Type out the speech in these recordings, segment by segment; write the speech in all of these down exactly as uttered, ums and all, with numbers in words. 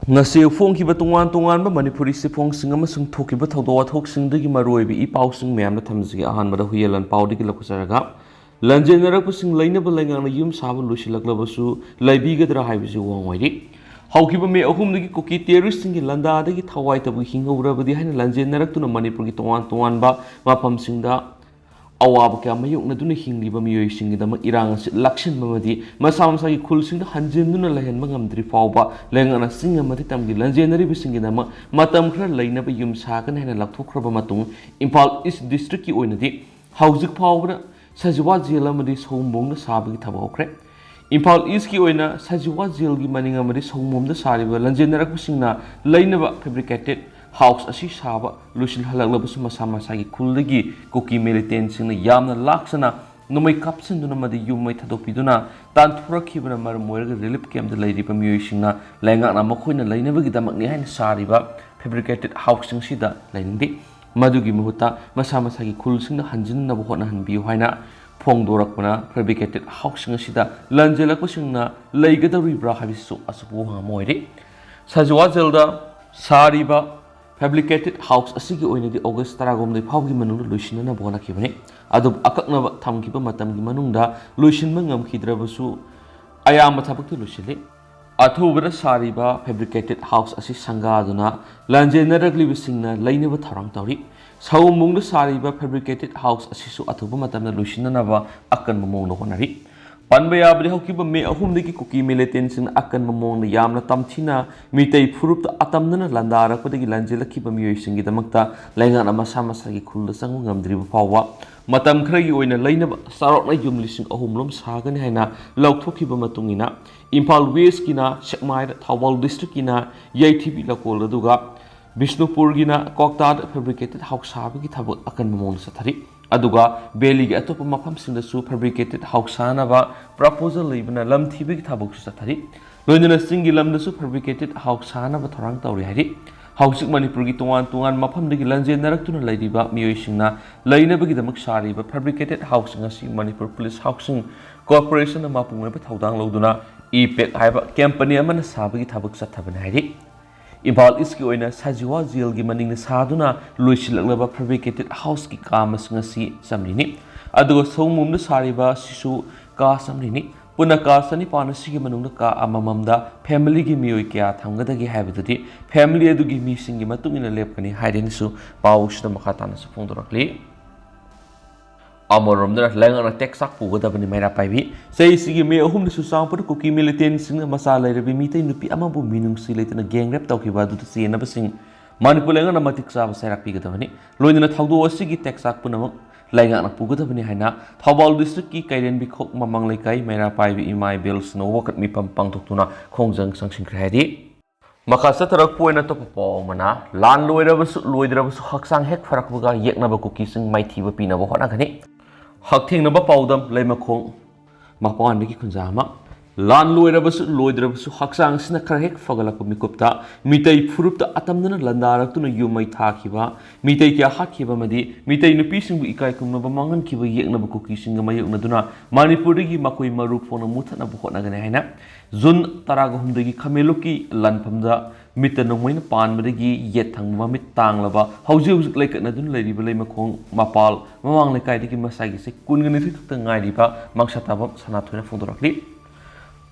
ꯉꯁꯤ ꯐꯣꯡꯈꯤꯕ ꯇꯣꯉꯥꯟ ꯇꯣꯉꯥꯟꯕ ꯃꯅꯤꯄꯨꯔꯤ ꯆꯦꯐꯣꯡꯁꯤꯡ ꯑꯃꯁꯨꯡ ꯊꯣꯛꯈꯤꯕ ꯊꯧꯗꯣꯛ ꯋꯥꯊꯣꯛꯁꯤꯡꯗꯒꯤ ꯃꯔꯨꯑꯣꯏꯕ ꯏ ꯄꯥꯎꯁꯤꯡ ꯃꯌꯥꯝꯅ ꯊꯝꯖꯒꯦ꯫ ꯑꯍꯥꯟꯕꯗ ꯍꯨꯏꯌꯦꯟ ꯂꯥꯟꯄꯥꯎꯗꯒꯤ ꯂꯧꯈꯠꯆꯔꯒ, ꯂꯥꯟꯖꯦꯟꯅꯔꯛꯄꯁꯤꯡ ꯂꯩꯅꯕ ꯂꯩꯉꯥꯛꯅ ꯌꯨꯝ ꯁꯥꯕ ꯂꯣꯏꯁꯤꯜꯂꯛꯂꯕꯁꯨ ꯂꯩꯕꯤꯒꯗ꯭ꯔꯥ ꯍꯥꯏꯕꯁꯤ ꯋꯥꯡ ꯑꯣꯏꯔꯤ꯫ ꯍꯧꯈꯤꯕ ꯃꯦ ꯑꯍꯨꯝꯗꯒꯤ ꯀꯨꯀꯤ ꯇꯦꯔꯣꯔꯤꯁꯁꯤꯡꯒꯤ ꯂꯥꯟꯗꯥꯗꯒꯤ ꯊꯋꯥꯏ ꯇꯕꯨ ꯍꯤꯡꯍꯧꯔꯕꯗꯤ ꯍꯥꯏꯅ ꯂꯥꯟꯖꯦꯟꯅꯔꯛꯇꯨꯅ ꯃꯅꯤꯄꯨꯔꯒꯤ ꯇꯣꯉꯥꯟ ꯇꯣꯉꯥꯟꯕ ꯃꯐꯝꯁꯤꯡꯗ ꯑꯋꯥꯕ ꯀꯌꯥ ꯃꯥꯌꯣꯛꯅꯗꯨꯅ ꯍꯤꯡꯂꯤꯕ ꯃꯤꯑꯣꯏꯁꯤꯡꯒꯤꯗꯃꯛ ꯏꯔꯥꯡ ꯑꯁꯤ ꯂꯥꯛꯁꯤꯟꯕ ꯑꯃꯗꯤ ꯃꯁꯥ ꯃꯁꯥꯒꯤ ꯈꯨꯜꯁꯤꯡꯗ ꯍꯟꯖꯤꯟꯗꯨꯅ ꯂꯩꯍꯟꯕ ꯉꯝꯗ꯭ꯔꯤ ꯐꯥꯎꯕ ꯂꯩꯉꯥꯛꯅ ꯆꯤꯡ ꯑꯃꯗꯤ ꯇꯝꯒꯤ ꯂꯥꯟꯖꯦꯟꯅꯔꯤꯕꯁꯤꯡꯒꯤꯗꯃꯛ ꯃꯇꯝ ꯈꯔ ꯂꯩꯅꯕ ꯌꯨꯝ ꯁꯥꯒꯅꯤ ꯍꯥꯏꯅ ꯂꯥꯎꯊꯣꯛꯈ꯭ꯔꯕ ꯃꯇꯨꯡ, ꯏꯝꯐꯥꯜ ꯏꯁ ꯗꯤꯁꯇ꯭ꯔꯤꯛꯀꯤ ꯑꯣꯏꯅꯗꯤ ꯍꯧꯖꯤꯛ ꯐꯥꯎꯕꯗ ꯁꯖꯤꯋꯥ ꯖꯦꯜ ꯑꯃꯗꯤ ꯁꯑꯣꯝꯕꯨꯡꯗ ꯁꯥꯕꯒꯤ ꯊꯕꯛ ꯍꯧꯈ꯭ꯔꯦ꯫ ꯏꯝꯐꯥꯜ ꯏꯁꯀꯤ ꯑꯣꯏꯅ ꯁꯖꯤꯋꯥ ꯖꯦꯜꯒꯤ ꯃꯅꯤꯡ ꯑꯃꯗꯤ ꯁꯑꯣꯝꯕꯨꯡꯗ ꯁꯥꯔꯤꯕ ꯂꯥꯟꯖꯦꯟꯅꯔꯛꯄꯁꯤꯡꯅ ꯂꯩꯅꯕ ꯐꯦꯕ꯭ꯔꯤꯀꯦꯇꯦꯠ ꯍꯥꯎꯁ ꯑꯁꯤ ꯁꯥꯕ ꯂꯣꯏꯁꯤꯜꯍꯜꯂꯛꯂꯕꯁꯨ, ꯃꯁꯥ ꯃꯁꯥꯒꯤ ꯈꯨꯜꯗꯒꯤ ꯀꯨꯀꯤ ꯃꯤꯂꯤꯇꯦꯟꯁꯤꯡꯅ ꯌꯥꯝꯅ ꯂꯥꯛꯆꯅ ꯅꯣꯡꯃꯩ ꯀꯥꯞꯁꯤꯟꯗꯨꯅ ꯑꯃꯗꯤ ꯌꯨꯝ ꯃꯩ ꯊꯥꯗꯣꯛꯄꯤꯗꯨꯅ ꯇꯥꯟꯊꯣꯔꯛꯈꯤꯕꯅ ꯃꯔꯝ ꯑꯣꯏꯔꯒ ꯔꯤꯂꯤꯐ ꯀꯦꯝꯞꯇ ꯂꯩꯔꯤꯕ ꯃꯤꯑꯣꯏꯁꯤꯡꯅ ꯂꯩꯉꯥꯛꯅ ꯃꯈꯣꯏꯅ ꯂꯩꯅꯕꯒꯤꯗꯃꯛꯅꯤ ꯍꯥꯏꯅ ꯁꯥꯔꯤꯕ ꯐꯦꯕ꯭ꯔꯤꯀꯦꯇꯦꯠ ꯍꯥꯎꯁꯁꯤꯡꯁꯤꯗ ꯂꯩꯅꯤꯡꯗꯦ꯫ ꯃꯗꯨꯒꯤ ꯃꯍꯨꯠꯇ ꯃꯁꯥ ꯃꯁꯥꯒꯤ ꯈꯨꯜꯁꯤꯡꯗ ꯍꯟꯖꯤꯟꯅꯕ ꯍꯣꯠꯅꯍꯟꯕꯤꯌꯨ ꯍꯥꯏꯅ ꯐꯣꯡꯗꯣꯔꯛꯄꯅ ꯐꯦꯕ꯭ꯔꯤꯀꯦꯇꯦꯠ ꯍꯥꯎꯁꯁꯤꯡ ꯑꯁꯤꯗ ꯂꯥꯟꯖꯦꯜꯂꯛꯄꯁꯤꯡꯅ ꯂꯩꯒꯗꯧꯔꯤꯕ꯭ꯔꯥ ꯍꯥꯏꯕꯁꯤꯁꯨ ꯑꯆꯧꯕ ꯋꯥꯍꯪ ꯑꯃ ꯑꯣꯏꯔꯤ꯫ ꯁꯖꯤꯋꯥ ꯖꯦꯜꯗ ꯁꯥꯔꯤꯕ ꯐꯦꯕ꯭ꯔꯤꯀꯦꯇꯦꯠ ꯍꯥꯎꯁ ꯑꯁꯤꯒꯤ ꯑꯣꯏꯅꯗꯤ ꯑꯣꯒꯁ ꯇꯔꯥꯍꯨꯝꯗꯣꯏ ꯐꯥꯎꯒꯤ ꯃꯅꯨꯡꯗ ꯂꯣꯏꯁꯤꯟꯅꯅꯕ ꯍꯣꯠꯅꯈꯤꯕꯅꯤ꯫ ꯑꯗꯨꯕꯨ ꯑꯀꯛꯅꯕ ꯊꯝꯈꯤꯕ ꯃꯇꯝꯒꯤ ꯃꯅꯨꯡꯗ ꯂꯣꯏꯁꯤꯟꯕ ꯉꯝꯈꯤꯗ꯭ꯔꯕꯁꯨ, ꯑꯌꯥꯝꯕ ꯊꯕꯛꯇꯤ ꯂꯣꯏꯁꯤꯜꯂꯤ꯫ ꯑꯊꯨꯕꯗ ꯁꯥꯔꯤꯕ ꯐꯦꯕ꯭ꯔꯤꯀꯦꯇꯦꯠ ꯍꯥꯎꯁ ꯑꯁꯤ ꯁꯪꯒꯥꯗꯨꯅ ꯂꯥꯟꯖꯦꯟꯅꯔꯛꯂꯤꯕꯁꯤꯡꯅ ꯂꯩꯅꯕ ꯊꯧꯔꯥꯡ ꯇꯧꯔꯤ꯫ ꯁꯑꯣꯝꯕꯨꯡꯗ ꯁꯥꯔꯤꯕ ꯐꯦꯕ꯭ꯔꯤꯀꯦꯇꯦꯠ ꯍꯥꯎꯁ ꯑꯁꯤꯁꯨ ꯑꯊꯨꯕ ꯃꯇꯝꯗ ꯂꯣꯏꯁꯤꯟꯅꯅꯕ ꯑꯀꯟꯕ ꯃꯑꯣꯡꯗ ꯍꯣꯠꯅꯔꯤ꯫ ꯄꯟꯕ ꯌꯥꯕꯗꯤ, ꯍꯧꯈꯤꯕ ꯃꯦ ꯑꯍꯨꯝꯗꯒꯤ ꯀꯨꯀꯤ ꯃꯤꯂꯤꯇꯦꯟꯁꯤꯡꯅ ꯑꯀꯟꯕ ꯃꯑꯣꯡꯗ ꯌꯥꯝꯅ ꯇꯝꯊꯤꯅ ꯃꯤꯇꯩ ꯐꯨꯔꯨꯞꯇ ꯑꯇꯝꯅꯅ ꯂꯥꯟꯗꯥꯔꯛꯄꯗꯒꯤ ꯂꯥꯟꯖꯦꯜꯂꯛꯈꯤꯕ ꯃꯤꯑꯣꯏꯁꯤꯡꯒꯤꯗꯃꯛꯇ ꯂꯩꯉꯥꯛꯅ ꯃꯁꯥ ꯃꯁꯥꯒꯤ ꯈꯨꯜꯗ ꯆꯪꯕ ꯉꯝꯗ꯭ꯔꯤꯕ ꯐꯥꯎꯕ ꯃꯇꯝ ꯈꯔꯒꯤ ꯑꯣꯏꯅ ꯂꯩꯅꯕ ꯆꯥꯎꯔꯥꯛꯅ ꯌꯨꯝ ꯂꯤꯁꯤꯡ ꯑꯍꯨꯝ ꯂꯣꯝ ꯁꯥꯒꯅꯤ ꯍꯥꯏꯅ ꯂꯥꯎꯊꯣꯛꯈꯤꯕ ꯃꯇꯨꯡ ꯏꯟꯅ, ꯏꯝꯐꯥꯜ ꯋꯦꯁꯀꯤꯅ ꯁꯦꯛꯃꯥꯏꯗ, ꯊꯧꯕꯥꯜ ꯗꯤꯁꯇ꯭ꯔꯤꯛꯀꯤꯅ ꯌꯩꯊꯤꯕꯤ ꯂꯀꯣꯜ, ꯑꯗꯨꯒ ꯕꯤꯁꯅꯨꯄꯨꯔꯒꯤꯅ ꯀ꯭ꯋꯥꯛꯇꯥꯗ ꯐꯦꯕ꯭ꯔꯤꯀꯦꯇꯦꯠ ꯍꯥꯎꯁ ꯁꯥꯕꯒꯤ ꯊꯕꯛ ꯑꯀꯟꯕ ꯃꯑꯣꯡꯗ ꯆꯠꯊꯔꯤ꯫ ꯑꯗꯨꯒ ꯚꯦꯂꯤꯒꯤ ꯑꯇꯣꯞꯄ ꯃꯐꯝꯁꯤꯡꯗꯁꯨ ꯐꯦꯕ꯭ꯔꯤꯀꯦꯇꯦꯠ ꯍꯥꯎꯁ ꯁꯥꯅꯕ ꯄ꯭ꯔꯄꯣꯖꯦꯜ ꯂꯩꯕꯅ ꯂꯝ ꯊꯤꯕꯒꯤ ꯊꯕꯛꯁꯨ ꯆꯠꯊꯔꯤ꯫ ꯂꯣꯏꯅꯅ ꯆꯤꯡꯒꯤ ꯂꯝꯗꯁꯨ ꯐꯦꯕ꯭ꯔꯤꯀꯦꯇꯦꯠ ꯍꯥꯎꯁ ꯁꯥꯅꯕ ꯊꯧꯔꯥꯡ ꯇꯧꯔꯤ ꯍꯥꯏꯔꯤ꯫ ꯍꯧꯖꯤꯛ ꯃꯅꯤꯄꯨꯔꯒꯤ ꯇꯣꯉꯥꯟ ꯇꯣꯉꯥꯟꯕ ꯃꯐꯝꯗꯒꯤ ꯂꯥꯟꯖꯦꯟꯅꯔꯛꯇꯨꯅ ꯂꯩꯔꯤꯕ ꯃꯤꯑꯣꯏꯁꯤꯡꯅ ꯂꯩꯅꯕꯒꯤꯗꯃꯛ ꯁꯥꯔꯤꯕ ꯐꯦꯕ꯭ꯔꯤꯀꯦꯇꯦꯠ ꯍꯥꯎꯁꯁꯤꯡ ꯑꯁꯤ ꯃꯅꯤꯄꯨꯔ ꯄꯨꯂꯤꯁ ꯍꯥꯎꯁꯤꯡ ꯀꯣꯔꯄꯣꯔꯦꯁꯟꯅ ꯃꯄꯨꯡ ꯑꯣꯏꯕ ꯊꯧꯗꯥꯡ ꯂꯧꯗꯨꯅ ꯏ ꯄꯦꯛ ꯍꯥꯏꯕ ꯀꯝꯄꯅꯤ ꯑꯃꯅ ꯁꯥꯕꯒꯤ ꯊꯕꯛ ꯆꯠꯊꯕꯅꯤ ꯍꯥꯏꯔꯤ꯫ ꯏꯝꯐꯥꯜ ꯏꯁꯀꯤ ꯑꯣꯏꯅ ꯁꯖꯤꯋꯥ ꯖꯦꯜꯒꯤ ꯃꯅꯤꯡꯗ ꯁꯥꯗꯨꯅ ꯂꯣꯏꯁꯤꯜꯂꯛꯂꯕ ꯐꯦꯕ꯭ꯔꯤꯀꯦꯇꯦꯠ ꯍꯥꯎꯁꯀꯤ ꯀꯥ ꯃꯁꯤꯡ ꯑꯁꯤ ꯆꯥꯝꯔꯤꯅꯤ꯫ ꯑꯗꯨꯒ ꯁꯣꯝꯂꯣꯝꯗ ꯁꯥꯔꯤꯕ ꯑꯁꯤꯁꯨ ꯀꯥ ꯆꯥꯝꯔꯤꯅꯤ꯫ ꯄꯨꯟꯅ ꯀꯥ ꯆꯅꯤꯄꯥꯟ ꯑꯁꯤꯒꯤ ꯃꯅꯨꯡꯗ ꯀꯥ ꯑꯃꯃꯝꯗ ꯐꯦꯃꯤꯂꯤꯒꯤ ꯃꯤꯑꯣꯏ ꯀꯌꯥ ꯊꯝꯒꯗꯒꯦ ꯍꯥꯏꯕꯗꯨꯗꯤ ꯐꯦꯃꯤꯂꯤ ꯑꯗꯨꯒꯤ ꯃꯤꯁꯤꯡꯒꯤ ꯃꯇꯨꯡ ꯏꯟꯅ ꯂꯦꯞꯀꯅꯤ ꯍꯥꯏꯔꯦꯅꯁꯨ ꯄꯥꯎꯁꯤꯗ ꯃꯈꯥ ꯇꯥꯅꯁꯨ ꯐꯣꯡꯗꯣꯔꯛꯂꯤ꯫ ꯑꯃꯔꯣꯝꯗꯅ ꯂꯩꯉꯥꯛꯅ ꯇꯦꯛꯆꯥꯛ ꯄꯨꯒꯗꯕꯅꯤ ꯃꯩꯔꯥ ꯄꯥꯏꯕꯤ꯫ ꯆꯍꯤꯁꯤꯒꯤ ꯃꯦ ꯑꯍꯨꯝꯗ ꯆꯨꯔꯆꯥꯟꯄꯨꯔ ꯀꯨꯀꯤ ꯃꯤꯂꯤꯇꯦꯟꯁꯤꯡꯅ ꯃꯆꯥ ꯂꯩꯔꯕꯤ ꯃꯤꯇꯩ ꯅꯨꯄꯤ ꯑꯃꯕꯨ ꯃꯤꯅꯨꯡꯁꯤ ꯂꯩꯇꯅ ꯒꯦꯡ ꯔꯦꯞ ꯇꯧꯈꯤꯕ ꯑꯗꯨꯗ ꯆꯦꯟꯅꯕꯁꯤꯡ ꯃꯅꯤꯄꯨꯔ ꯂꯩꯉꯥꯛꯅ ꯃꯇꯤꯛ ꯆꯥꯕ ꯆꯩꯔꯥꯛ ꯄꯤꯒꯗꯕꯅꯤ꯫ ꯂꯣꯏꯅꯅ ꯊꯧꯗꯣꯛ ꯑꯁꯤꯒꯤ ꯇꯦꯛꯆꯥꯛ ꯄꯨꯝꯅꯃꯛ ꯂꯩꯉꯥꯛꯅ ꯄꯨꯒꯗꯕꯅꯤ ꯍꯥꯏꯅ ꯊꯧꯕꯥꯜ ꯗꯤꯁꯇ꯭ꯔꯤꯛꯀꯤ ꯀꯩꯔꯦꯟꯕꯤꯈꯣꯛ ꯃꯃꯥꯡ ꯂꯩꯀꯥꯏ ꯃꯩꯔꯥ ꯄꯥꯏꯕꯤ ꯏꯃꯥ ꯏꯕꯦꯜꯁꯤꯡꯅ ꯋꯥꯀꯠ ꯃꯤꯐꯝ ꯄꯥꯡꯊꯣꯛꯇꯨꯅ ꯈꯣꯡꯖꯪ ꯆꯪꯁꯤꯟꯈ꯭ꯔꯦ ꯍꯥꯏꯔꯤ꯫ ꯃꯈꯥ ꯆꯠꯊꯔꯛꯄ ꯑꯣꯏꯅ ꯑꯇꯣꯞꯄ ꯄꯥꯎ ꯑꯃꯅ, ꯂꯥꯟ ꯂꯣꯏꯔꯕꯁꯨ ꯂꯣꯏꯗ꯭ꯔꯕꯁꯨ ꯍꯛꯆꯥꯡ ꯍꯦꯛ ꯐꯔꯛꯄꯒ ꯌꯦꯛꯅꯕ ꯀꯨꯀꯤꯁꯤꯡ ꯃꯥꯏꯊꯤꯕ ꯄꯤꯅꯕ ꯍꯣꯠꯅꯒꯅꯤ꯫ ꯍꯛꯊꯦꯡꯅꯕ ꯄꯥꯎꯗꯝ, ꯂꯩꯃꯈꯣꯡ ꯃꯄꯥꯟꯗꯒꯤ ꯈꯨꯟꯖꯥ ꯑꯃ꯫ ꯂꯥꯟ ꯂꯣꯏꯔꯕꯁꯨ ꯂꯣꯏꯗ꯭ꯔꯕꯁꯨ ꯍꯛꯆꯥꯡ ꯑꯁꯤꯅ ꯈꯔ ꯍꯦꯛ ꯐꯒꯠꯂꯛꯄ ꯃꯤꯀꯨꯞꯇ ꯃꯤꯇꯩ ꯐꯨꯔꯨꯞꯇ ꯑꯇꯝꯅꯅ ꯂꯥꯟꯗꯥꯔꯛꯇꯨꯅ ꯌꯨꯝ ꯃꯩ ꯊꯥꯈꯤꯕ, ꯃꯤꯇꯩ ꯀꯌꯥ ꯍꯥꯠꯈꯤꯕ ꯑꯃꯗꯤ ꯃꯤꯇꯩ ꯅꯨꯄꯤꯁꯤꯡꯕꯨ ꯏꯀꯥꯏ ꯈꯨꯝꯅꯕ ꯃꯥꯡꯍꯟꯈꯤꯕ ꯌꯦꯛꯅꯕ ꯀꯨꯀꯤꯁꯤꯡꯒ ꯃꯥꯌꯣꯛꯅꯗꯨꯅ ꯃꯅꯤꯄꯨꯔꯗꯒꯤ ꯃꯈꯣꯏ ꯃꯔꯨ ꯐꯣꯡꯅ ꯃꯨꯊꯠꯅꯕ ꯍꯣꯠꯅꯒꯅꯤ ꯍꯥꯏꯅ ꯖꯨꯟ ꯇꯔꯥꯒ ꯍꯨꯝꯗꯣꯏꯒꯤ ꯈꯥꯃꯦꯟꯂꯣꯛꯀꯤ ꯂꯥꯟꯐꯝꯗ ꯃꯤꯠꯇ ꯅꯣꯡꯃꯩꯅ ꯄꯥꯟꯕꯗꯒꯤ ꯌꯦꯠ ꯊꯪꯕ ꯃꯃꯤꯠ ꯇꯥꯡꯂꯕ, ꯍꯧꯖꯤꯛ ꯍꯧꯖꯤꯛ ꯂꯩꯀꯠꯅꯗꯨꯅ ꯂꯩꯔꯤꯕ ꯂꯩꯃꯈꯣꯡ ꯃꯄꯥꯜ ꯃꯃꯥꯡ ꯂꯩꯀꯥꯏꯗꯒꯤ ꯃꯁꯥꯒꯤ ꯆꯍꯤ ꯀꯨꯟꯒ ꯅꯤꯊꯣꯏ ꯈꯛꯇ ꯉꯥꯏꯔꯤꯕ ꯃꯪꯁꯥ ꯇꯥꯕꯝ ꯁꯅꯥꯊꯣꯏꯅ ꯐꯣꯡꯗꯣꯔꯛꯂꯤ꯫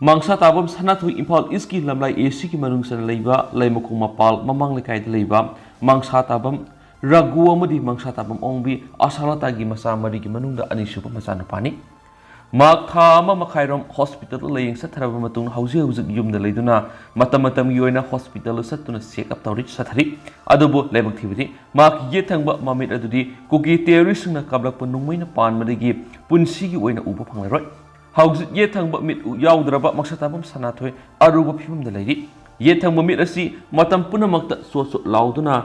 ꯃꯪꯁꯥ ꯇꯥꯕꯝ ꯁꯅꯥꯊꯣꯏ ꯏꯝꯐꯥꯜ ꯏꯁꯀꯤ ꯂꯝꯂꯥꯏ ꯑꯦ ꯁꯤꯒꯤ ꯃꯅꯨꯡ ꯆꯟꯅ ꯂꯩꯕ ꯂꯩꯃꯈꯣꯡ ꯃꯄꯥꯜ ꯃꯃꯥꯡ ꯂꯩꯀꯥꯏꯗ ꯂꯩꯕ ꯃꯪꯁꯥ ꯇꯥꯕꯝ ꯔꯥꯒꯨ ꯑꯃꯗꯤ ꯃꯪꯁꯥ ꯇꯥꯕꯝ ꯑꯣꯡꯕꯤ ꯑꯁꯥꯂꯇꯥꯒꯤ ꯃꯆꯥ ꯃꯔꯤꯒꯤ ꯃꯅꯨꯡꯗ ꯑꯅꯤꯁꯨꯕ ꯃꯆꯥꯅꯨꯄꯥꯅꯤ꯫ ꯃꯍꯥꯛ ꯊꯥ ꯑꯃ ꯃꯈꯥꯏꯔꯣꯝ ꯍꯣꯁꯄꯤꯇꯥꯜꯗ ꯂꯥꯌꯦꯡ ꯆꯠꯊꯔꯕ ꯃꯇꯨꯡ ꯍꯧꯖꯤꯛ ꯍꯧꯖꯤꯛ ꯌꯨꯝꯗ ꯂꯩꯗꯨꯅ ꯃꯇꯝ ꯃꯇꯝꯒꯤ ꯑꯣꯏꯅ ꯍꯣꯁꯄꯤꯇꯥꯜꯗ ꯆꯠꯇꯨꯅ ꯆꯦꯛ ꯑꯞ ꯇꯧꯔꯤ ꯆꯠꯊꯔꯤ꯫ ꯑꯗꯨꯕꯨ ꯂꯥꯏꯕꯛ ꯊꯤꯕꯗꯤ ꯃꯍꯥꯛꯀꯤ ꯌꯦꯠ ꯊꯪꯕ ꯃꯃꯤꯠ ꯑꯗꯨꯗꯤ ꯀꯨꯀꯤ ꯇꯦꯔꯣꯔꯤꯁꯁꯤꯡꯅ ꯀꯥꯞꯂꯛꯄ ꯅꯣꯡꯃꯩꯅ ꯄꯥꯟꯕꯗꯒꯤ ꯄꯨꯟꯁꯤꯒꯤ ꯑꯣꯏꯅ ꯎꯕ ꯐꯪꯂꯔꯣꯏ꯫ ꯍꯧꯖꯤꯛ ꯌꯦꯠ ꯊꯪꯕ ꯃꯤꯠ ꯎ ꯌꯥꯎꯗ꯭ꯔꯕ ꯃꯪꯁꯥ ꯇꯥꯕꯝ ꯁꯅꯥꯊꯣꯏ ꯑꯔꯨꯕ ꯐꯤꯕꯝꯗ ꯂꯩꯔꯤ꯫ ꯌꯦꯠ ꯊꯪꯕ ꯃꯤꯠ ꯑꯁꯤ ꯃꯇꯝ ꯄꯨꯝꯅꯃꯛꯇ ꯆꯣꯠ ꯆꯣꯠ ꯂꯥꯎꯗꯨꯅ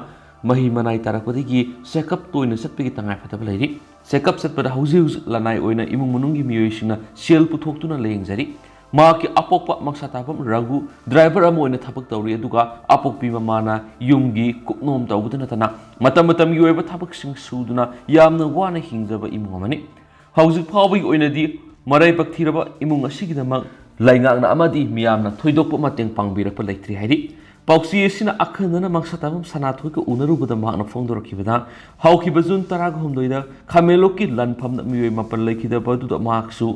ꯃꯍꯤ ꯃꯅꯥꯏ ꯇꯥꯔꯛꯄꯗꯒꯤ ꯆꯦꯛꯑꯞ ꯇꯣꯏꯅ ꯆꯠꯄꯒꯤ ꯇꯉꯥꯏꯐꯗꯕ ꯂꯩꯔꯤ꯫ ꯆꯦꯛꯑꯞ ꯆꯠꯄꯗ ꯍꯧꯖꯤꯛ ꯍꯧꯖꯤꯛ ꯂꯅꯥꯏ ꯑꯣꯏꯅ ꯏꯃꯨꯡ ꯃꯅꯨꯡꯒꯤ ꯃꯤꯑꯣꯏꯁꯤꯡꯅ ꯁꯦꯜ ꯄꯨꯊꯣꯛꯇꯨꯅ ꯂꯥꯌꯦꯡꯖꯔꯤ꯫ ꯃꯍꯥꯛꯀꯤ ꯑꯄꯣꯛꯄ ꯃꯪꯁꯥ ꯇꯥꯕꯝ ꯔꯥꯒꯨ ꯗ꯭ꯔꯥꯏꯚꯔ ꯑꯃ ꯑꯣꯏꯅ ꯊꯕꯛ ꯇꯧꯔꯤ, ꯑꯗꯨꯒ ꯑꯄꯣꯛꯄꯤ ꯃꯃꯥꯅ ꯌꯨꯝꯒꯤ ꯀꯨꯞꯅꯣꯝ ꯇꯧꯕꯗ ꯅꯠꯇꯅ ꯃꯇꯝ ꯃꯇꯝꯒꯤ ꯑꯣꯏꯕ ꯊꯕꯛꯁꯤꯡ ꯁꯨꯗꯨꯅ ꯌꯥꯝꯅ ꯋꯥꯅ ꯍꯤꯡꯖꯕ ꯏꯃꯨꯡ ꯑꯃꯅꯤ꯫ ꯍꯧꯖꯤꯛ ꯐꯥꯎꯕꯒꯤ ꯑꯣꯏꯅꯗꯤ ꯃꯔꯥꯏꯕꯛ ꯊꯤꯔꯕ ꯏꯃꯨꯡ ꯑꯁꯤꯒꯤꯗꯃꯛ ꯂꯩꯉꯥꯛꯅ ꯑꯃꯗꯤ ꯃꯤꯌꯥꯝꯅ ꯊꯣꯏꯗꯣꯛꯄ ꯃꯇꯦꯡ ꯄꯥꯡꯕꯤꯔꯛꯄ ꯂꯩꯇ꯭ꯔꯤ ꯍꯥꯏꯔꯤ꯫ ꯄꯥꯎꯆꯦ ꯑꯁꯤꯅ ꯑꯈꯟꯅꯅ ꯃꯪꯁꯥꯇꯥꯕꯝ ꯁꯅꯥꯊꯣꯏꯒ ꯎꯅꯔꯨꯕꯗ ꯃꯍꯥꯛꯅ ꯐꯣꯡꯗꯣꯔꯛꯈꯤꯕꯗ, ꯍꯧꯈꯤꯕ ꯖꯨꯟ ꯇꯔꯥꯍꯨꯝꯗꯣꯏꯗ ꯈꯥꯃꯦꯟꯂꯣꯛꯀꯤ ꯂꯥꯟꯐꯝꯗ ꯃꯤꯑꯣꯏ ꯃꯥꯄꯟ ꯂꯩꯈꯤꯗꯕ ꯑꯗꯨꯗ ꯃꯍꯥꯛꯁꯨ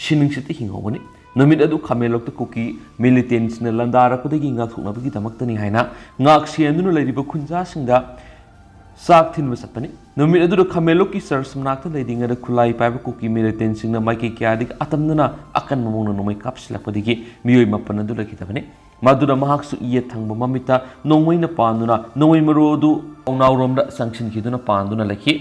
ꯁꯤꯅꯤꯡꯁꯤꯠꯇ ꯍꯤꯡꯍꯧꯒꯅꯤ꯫ ꯅꯨꯃꯤꯠ ꯑꯗꯨ ꯈꯥꯃꯦꯟꯂꯣꯛꯇ ꯀꯨꯀꯤ ꯃꯤꯂꯤꯇꯦꯟꯁꯤꯡꯅ ꯂꯥꯟꯗꯥꯔꯛꯄꯗꯒꯤ ꯉꯥꯛꯊꯣꯛꯅꯕꯒꯤꯗꯃꯛꯇꯅꯤ ꯍꯥꯏꯅ ꯉꯥꯛ ꯁꯦꯟꯗꯨꯅ ꯂꯩꯔꯤꯕ ꯈꯨꯟꯖꯥꯁꯤꯡꯗ ꯆꯥꯛ ꯊꯤꯟꯕ ꯆꯠꯄꯅꯤ꯫ ꯅꯨꯃꯤꯠ ꯑꯗꯨꯗ ꯈꯥꯃꯦꯟꯂꯣꯛꯀꯤ ꯆꯔꯆ ꯃꯅꯥꯛꯇ ꯂꯩꯔꯤꯉꯩꯗ ꯈꯨꯠꯂꯥꯏ ꯄꯥꯏꯕ ꯀꯨꯀꯤ ꯃꯤꯂꯤꯇꯦꯟꯁꯤꯡꯅ ꯃꯥꯏꯀꯩ ꯀꯌꯥꯗꯒꯤ ꯑꯇꯝꯅꯅ ꯑꯀꯟꯕ ꯃꯑꯣꯡꯗ ꯅꯣꯡꯃꯩ ꯀꯥꯞꯁꯤꯜꯂꯛꯄꯗꯒꯤ ꯃꯤꯑꯣꯏ ꯃꯥꯄꯟ ꯑꯗꯨ ꯂꯩꯈꯤꯗꯕꯅꯤ꯫ ꯃꯗꯨꯅ ꯃꯍꯥꯛꯁꯨ ꯌꯦꯠ ꯊꯪꯕ ꯃꯃꯤꯠꯇ ꯅꯣꯡꯃꯩꯅ ꯄꯥꯟꯗꯨꯅ ꯅꯣꯡꯃꯩ ꯃꯔꯨ ꯑꯗꯨ ꯈꯣꯡꯅꯥꯎꯔꯣꯝꯗ ꯆꯪꯁꯤꯟꯈꯤꯗꯨꯅ ꯄꯥꯟꯗꯨꯅ ꯂꯩꯈꯤ꯫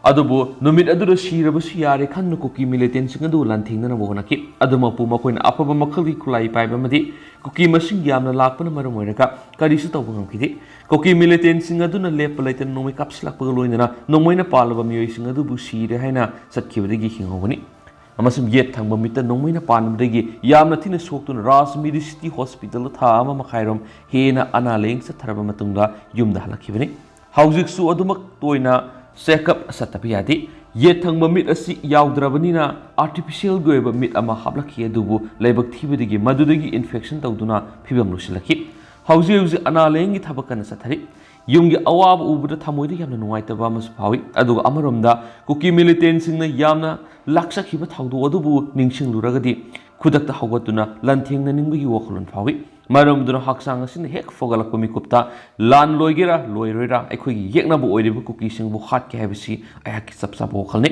ꯑꯗꯨꯕꯨ ꯅꯨꯃꯤꯠ ꯑꯗꯨꯗ ꯁꯤꯔꯕꯁꯨ ꯌꯥꯔꯦ ꯈꯟꯗꯨꯅ ꯀꯨꯀꯤ ꯃꯤꯂꯤꯇꯦꯟꯁꯤꯡ ꯑꯗꯨ ꯂꯥꯟꯊꯦꯡꯅꯅꯕ ꯍꯣꯠꯅꯈꯤ꯫ ꯑꯗꯨꯃꯛꯄꯨ ꯃꯈꯣꯏꯅ ꯑꯐꯕ ꯃꯈꯜꯒꯤ ꯈꯨꯠꯂꯥꯏ ꯄꯥꯏꯕ ꯑꯃꯗꯤ ꯀꯨꯀꯤ ꯃꯁꯤꯡ ꯌꯥꯝꯅ ꯂꯥꯛꯄꯅ ꯃꯔꯝ ꯑꯣꯏꯔꯒ ꯀꯔꯤꯁꯨ ꯇꯧꯕ ꯉꯝꯈꯤꯗꯦ꯫ ꯀꯨꯀꯤ ꯃꯤꯂꯤꯇꯦꯟꯁꯤꯡ ꯑꯗꯨꯅ ꯂꯦꯞꯄ ꯂꯩꯇꯅ ꯅꯣꯡꯃꯩ ꯀꯥꯞꯁꯤꯜꯂꯛꯄꯒ ꯂꯣꯏꯅꯅ ꯅꯣꯡꯃꯩꯅ ꯄꯥꯜꯂꯕ ꯃꯤꯑꯣꯏꯁꯤꯡ ꯑꯗꯨꯕꯨ ꯁꯤꯔꯦ ꯍꯥꯏꯅ ꯆꯠꯈꯤꯕꯗꯒꯤ ꯍꯤꯡꯍꯧꯒꯅꯤ꯫ ꯑꯃꯁꯨꯡ ꯌꯦꯠ ꯊꯪꯕ ꯃꯤꯠꯇ ꯅꯣꯡꯃꯩꯅ ꯄꯥꯟꯕꯗꯒꯤ ꯌꯥꯝꯅ ꯊꯤꯅ ꯁꯣꯛꯇꯨꯅ ꯔꯥꯖ ꯃꯤꯗꯤ ꯁꯤꯇꯤ ꯍꯣꯁꯄꯤꯇꯥꯜꯗ ꯊꯥ ꯑꯃ ꯃꯈꯥꯏꯔꯣꯝ ꯍꯦꯟꯅ ꯑꯅꯥ ꯂꯥꯌꯦꯡ ꯆꯠꯊꯔꯕ ꯃꯇꯨꯡꯗ ꯌꯨꯝꯗ ꯍꯜꯂꯛꯈꯤꯕꯅꯤ꯫ ꯍꯧꯖꯤꯛꯁꯨ ꯑꯗꯨꯃꯛ ꯇꯣꯏꯅ ꯆꯦꯛꯑꯞ ꯆꯠꯇꯕ ꯌꯥꯗꯦ꯫ ꯌꯦꯠ ꯊꯪꯕ ꯃꯤꯠ ꯑꯁꯤ ꯌꯥꯎꯗ꯭ꯔꯕꯅꯤꯅ ꯑꯥꯔꯇꯤꯐꯤꯁꯤꯌꯦꯜꯒꯤ ꯑꯣꯏꯕ ꯃꯤꯠ ꯑꯃ ꯍꯥꯞꯂꯛꯈꯤ, ꯑꯗꯨꯕꯨ ꯂꯥꯏꯕꯛ ꯊꯤꯕꯗꯒꯤ ꯃꯗꯨꯗꯒꯤ ꯏꯟꯐꯦꯛꯁꯟ ꯇꯧꯗꯨꯅ ꯐꯤꯕꯝ ꯂꯨꯁꯤꯜꯂꯛꯈꯤ꯫ ꯍꯧꯖꯤꯛ ꯍꯧꯖꯤꯛ ꯑꯅꯥ ꯂꯥꯌꯦꯡꯒꯤ ꯊꯕꯛ ꯀꯟꯅ ꯆꯠꯊꯔꯤ꯫ ꯌꯨꯝꯒꯤ ꯑꯋꯥꯕ ꯎꯕꯗ ꯊꯃꯣꯏꯗ ꯌꯥꯝꯅ ꯅꯨꯡꯉꯥꯏꯇꯕ ꯑꯃꯁꯨ ꯐꯥꯎꯏ꯫ ꯑꯗꯨꯒ ꯑꯃꯔꯣꯝꯗ ꯀꯨꯀꯤ ꯃꯤꯂꯤꯇꯦꯟꯁꯤꯡꯅ ꯌꯥꯝꯅ ꯂꯥꯛꯆꯈꯤꯕ ꯊꯧꯗꯣꯛ ꯑꯗꯨꯕꯨ ꯅꯤꯡꯁꯤꯡꯂꯨꯔꯒꯗꯤ ꯈꯨꯗꯛꯇ ꯍꯧꯒꯠꯇꯨꯅ ꯂꯥꯟꯊꯦꯡꯅꯅꯤꯡꯕꯒꯤ ꯋꯥꯈꯜꯂꯣꯟ ꯐꯥꯎꯏ꯫ ꯃꯔꯝ ꯑꯗꯨꯅ ꯍꯛꯆꯥꯡ ꯑꯁꯤꯅ ꯍꯦꯛ ꯐꯒꯠꯂꯛꯄ ꯃꯤꯀꯨꯞꯇ ꯂꯥꯟ ꯂꯣꯏꯒꯦꯔꯥ ꯂꯣꯏꯔꯣꯏꯔꯥ ꯑꯩꯈꯣꯏꯒꯤ ꯌꯦꯛꯅꯕ ꯑꯣꯏꯔꯤꯕ ꯀꯨꯀꯤꯁꯤꯡꯕꯨ ꯍꯥꯠꯀꯦ ꯍꯥꯏꯕꯁꯤ ꯑꯩꯍꯥꯛꯀꯤ ꯆꯞ ꯆꯥꯕ ꯋꯥꯈꯜꯅꯤ꯫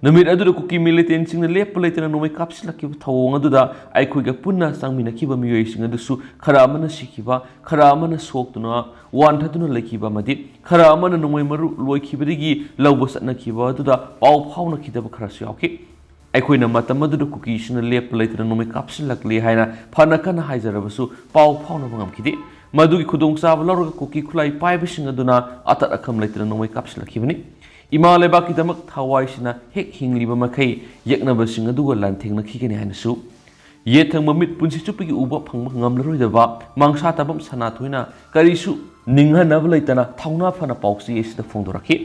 ꯅꯨꯃꯤꯠ ꯑꯗꯨꯗ ꯀꯨꯀꯤ ꯃꯤꯂꯤꯇꯦꯟꯁꯤꯡꯅ ꯂꯦꯞꯄ ꯂꯩꯇꯅ ꯅꯣꯡꯃꯩ ꯀꯥꯞꯁꯤꯜꯂꯛꯈꯤꯕ ꯊꯧꯑꯣꯡ ꯑꯗꯨꯗ ꯑꯩꯈꯣꯏꯒ ꯄꯨꯟꯅ ꯆꯪꯃꯤꯟꯅꯈꯤꯕ ꯃꯤꯑꯣꯏꯁꯤꯡ ꯑꯗꯨꯁꯨ ꯈꯔ ꯑꯃꯅ ꯁꯤꯈꯤꯕ, ꯈꯔ ꯑꯃꯅ ꯁꯣꯛꯇꯨꯅ ꯋꯥꯟꯊꯗꯨꯅ ꯂꯩꯈꯤꯕ ꯑꯃꯗꯤ ꯈꯔ ꯑꯃꯅ ꯅꯣꯡꯃꯩ ꯃꯔꯨ ꯂꯣꯏꯈꯤꯕꯗꯒꯤ ꯂꯧꯕ ꯆꯠꯅꯈꯤꯕ ꯑꯗꯨꯗ ꯄꯥꯎ ꯐꯥꯎꯅꯈꯤꯗꯕ ꯈꯔꯁꯨ ꯌꯥꯎꯈꯤ꯫ ꯑꯩꯈꯣꯏꯅ ꯃꯇꯝ ꯑꯗꯨꯗ ꯀꯨꯀꯤꯁꯤꯡꯅ ꯂꯦꯞꯄ ꯂꯩꯇꯅ ꯅꯣꯡꯃꯩ ꯀꯥꯞꯁꯤꯜꯂꯛꯂꯦ ꯍꯥꯏꯅ ꯐꯅ ꯀꯟꯅ ꯍꯥꯏꯖꯔꯕꯁꯨ ꯄꯥꯎ ꯐꯥꯎꯅꯕ ꯉꯝꯈꯤꯗꯦ꯫ ꯃꯗꯨꯒꯤ ꯈꯨꯗꯣꯡꯆꯥꯕ ꯂꯧꯔꯒ ꯀꯨꯀꯤ ꯈꯨꯠꯂꯥꯏ ꯄꯥꯏꯕꯁꯤꯡ ꯑꯗꯨꯅ ꯑꯇꯠ ꯑꯈꯝ ꯂꯩꯇꯅ ꯅꯣꯡꯃꯩ ꯀꯥꯞꯁꯤꯜꯂꯛꯈꯤꯕꯅꯤ꯫ ꯏꯃꯥ ꯂꯩꯕꯥꯛꯀꯤꯗꯃꯛ ꯊꯋꯥꯏꯁꯤꯅ ꯍꯦꯛ ꯍꯤꯡꯂꯤꯕ ꯃꯈꯩ ꯌꯦꯛꯅꯕꯁꯤꯡ ꯑꯗꯨꯒ ꯂꯥꯟꯊꯦꯡꯅꯈꯤꯒꯅꯤ ꯍꯥꯏꯅꯁꯨ ꯌꯦꯠ ꯊꯪꯕ ꯃꯤꯠ ꯄꯨꯟꯁꯤ ꯆꯨꯞꯄꯒꯤ ꯎꯕ ꯐꯪꯕ ꯉꯝꯂꯔꯣꯏꯗꯕ ꯃꯥꯡꯁꯥ ꯇꯥꯕꯝ ꯁꯅꯥꯊꯣꯏꯅ ꯀꯔꯤꯁꯨ ꯅꯤꯡꯍꯟꯅꯕ ꯂꯩꯇꯅ ꯊꯧꯅꯥ ꯐꯅ ꯄꯥꯎꯆꯦ ꯑꯁꯤꯗ ꯐꯣꯡꯗꯣꯔꯛꯈꯤ꯫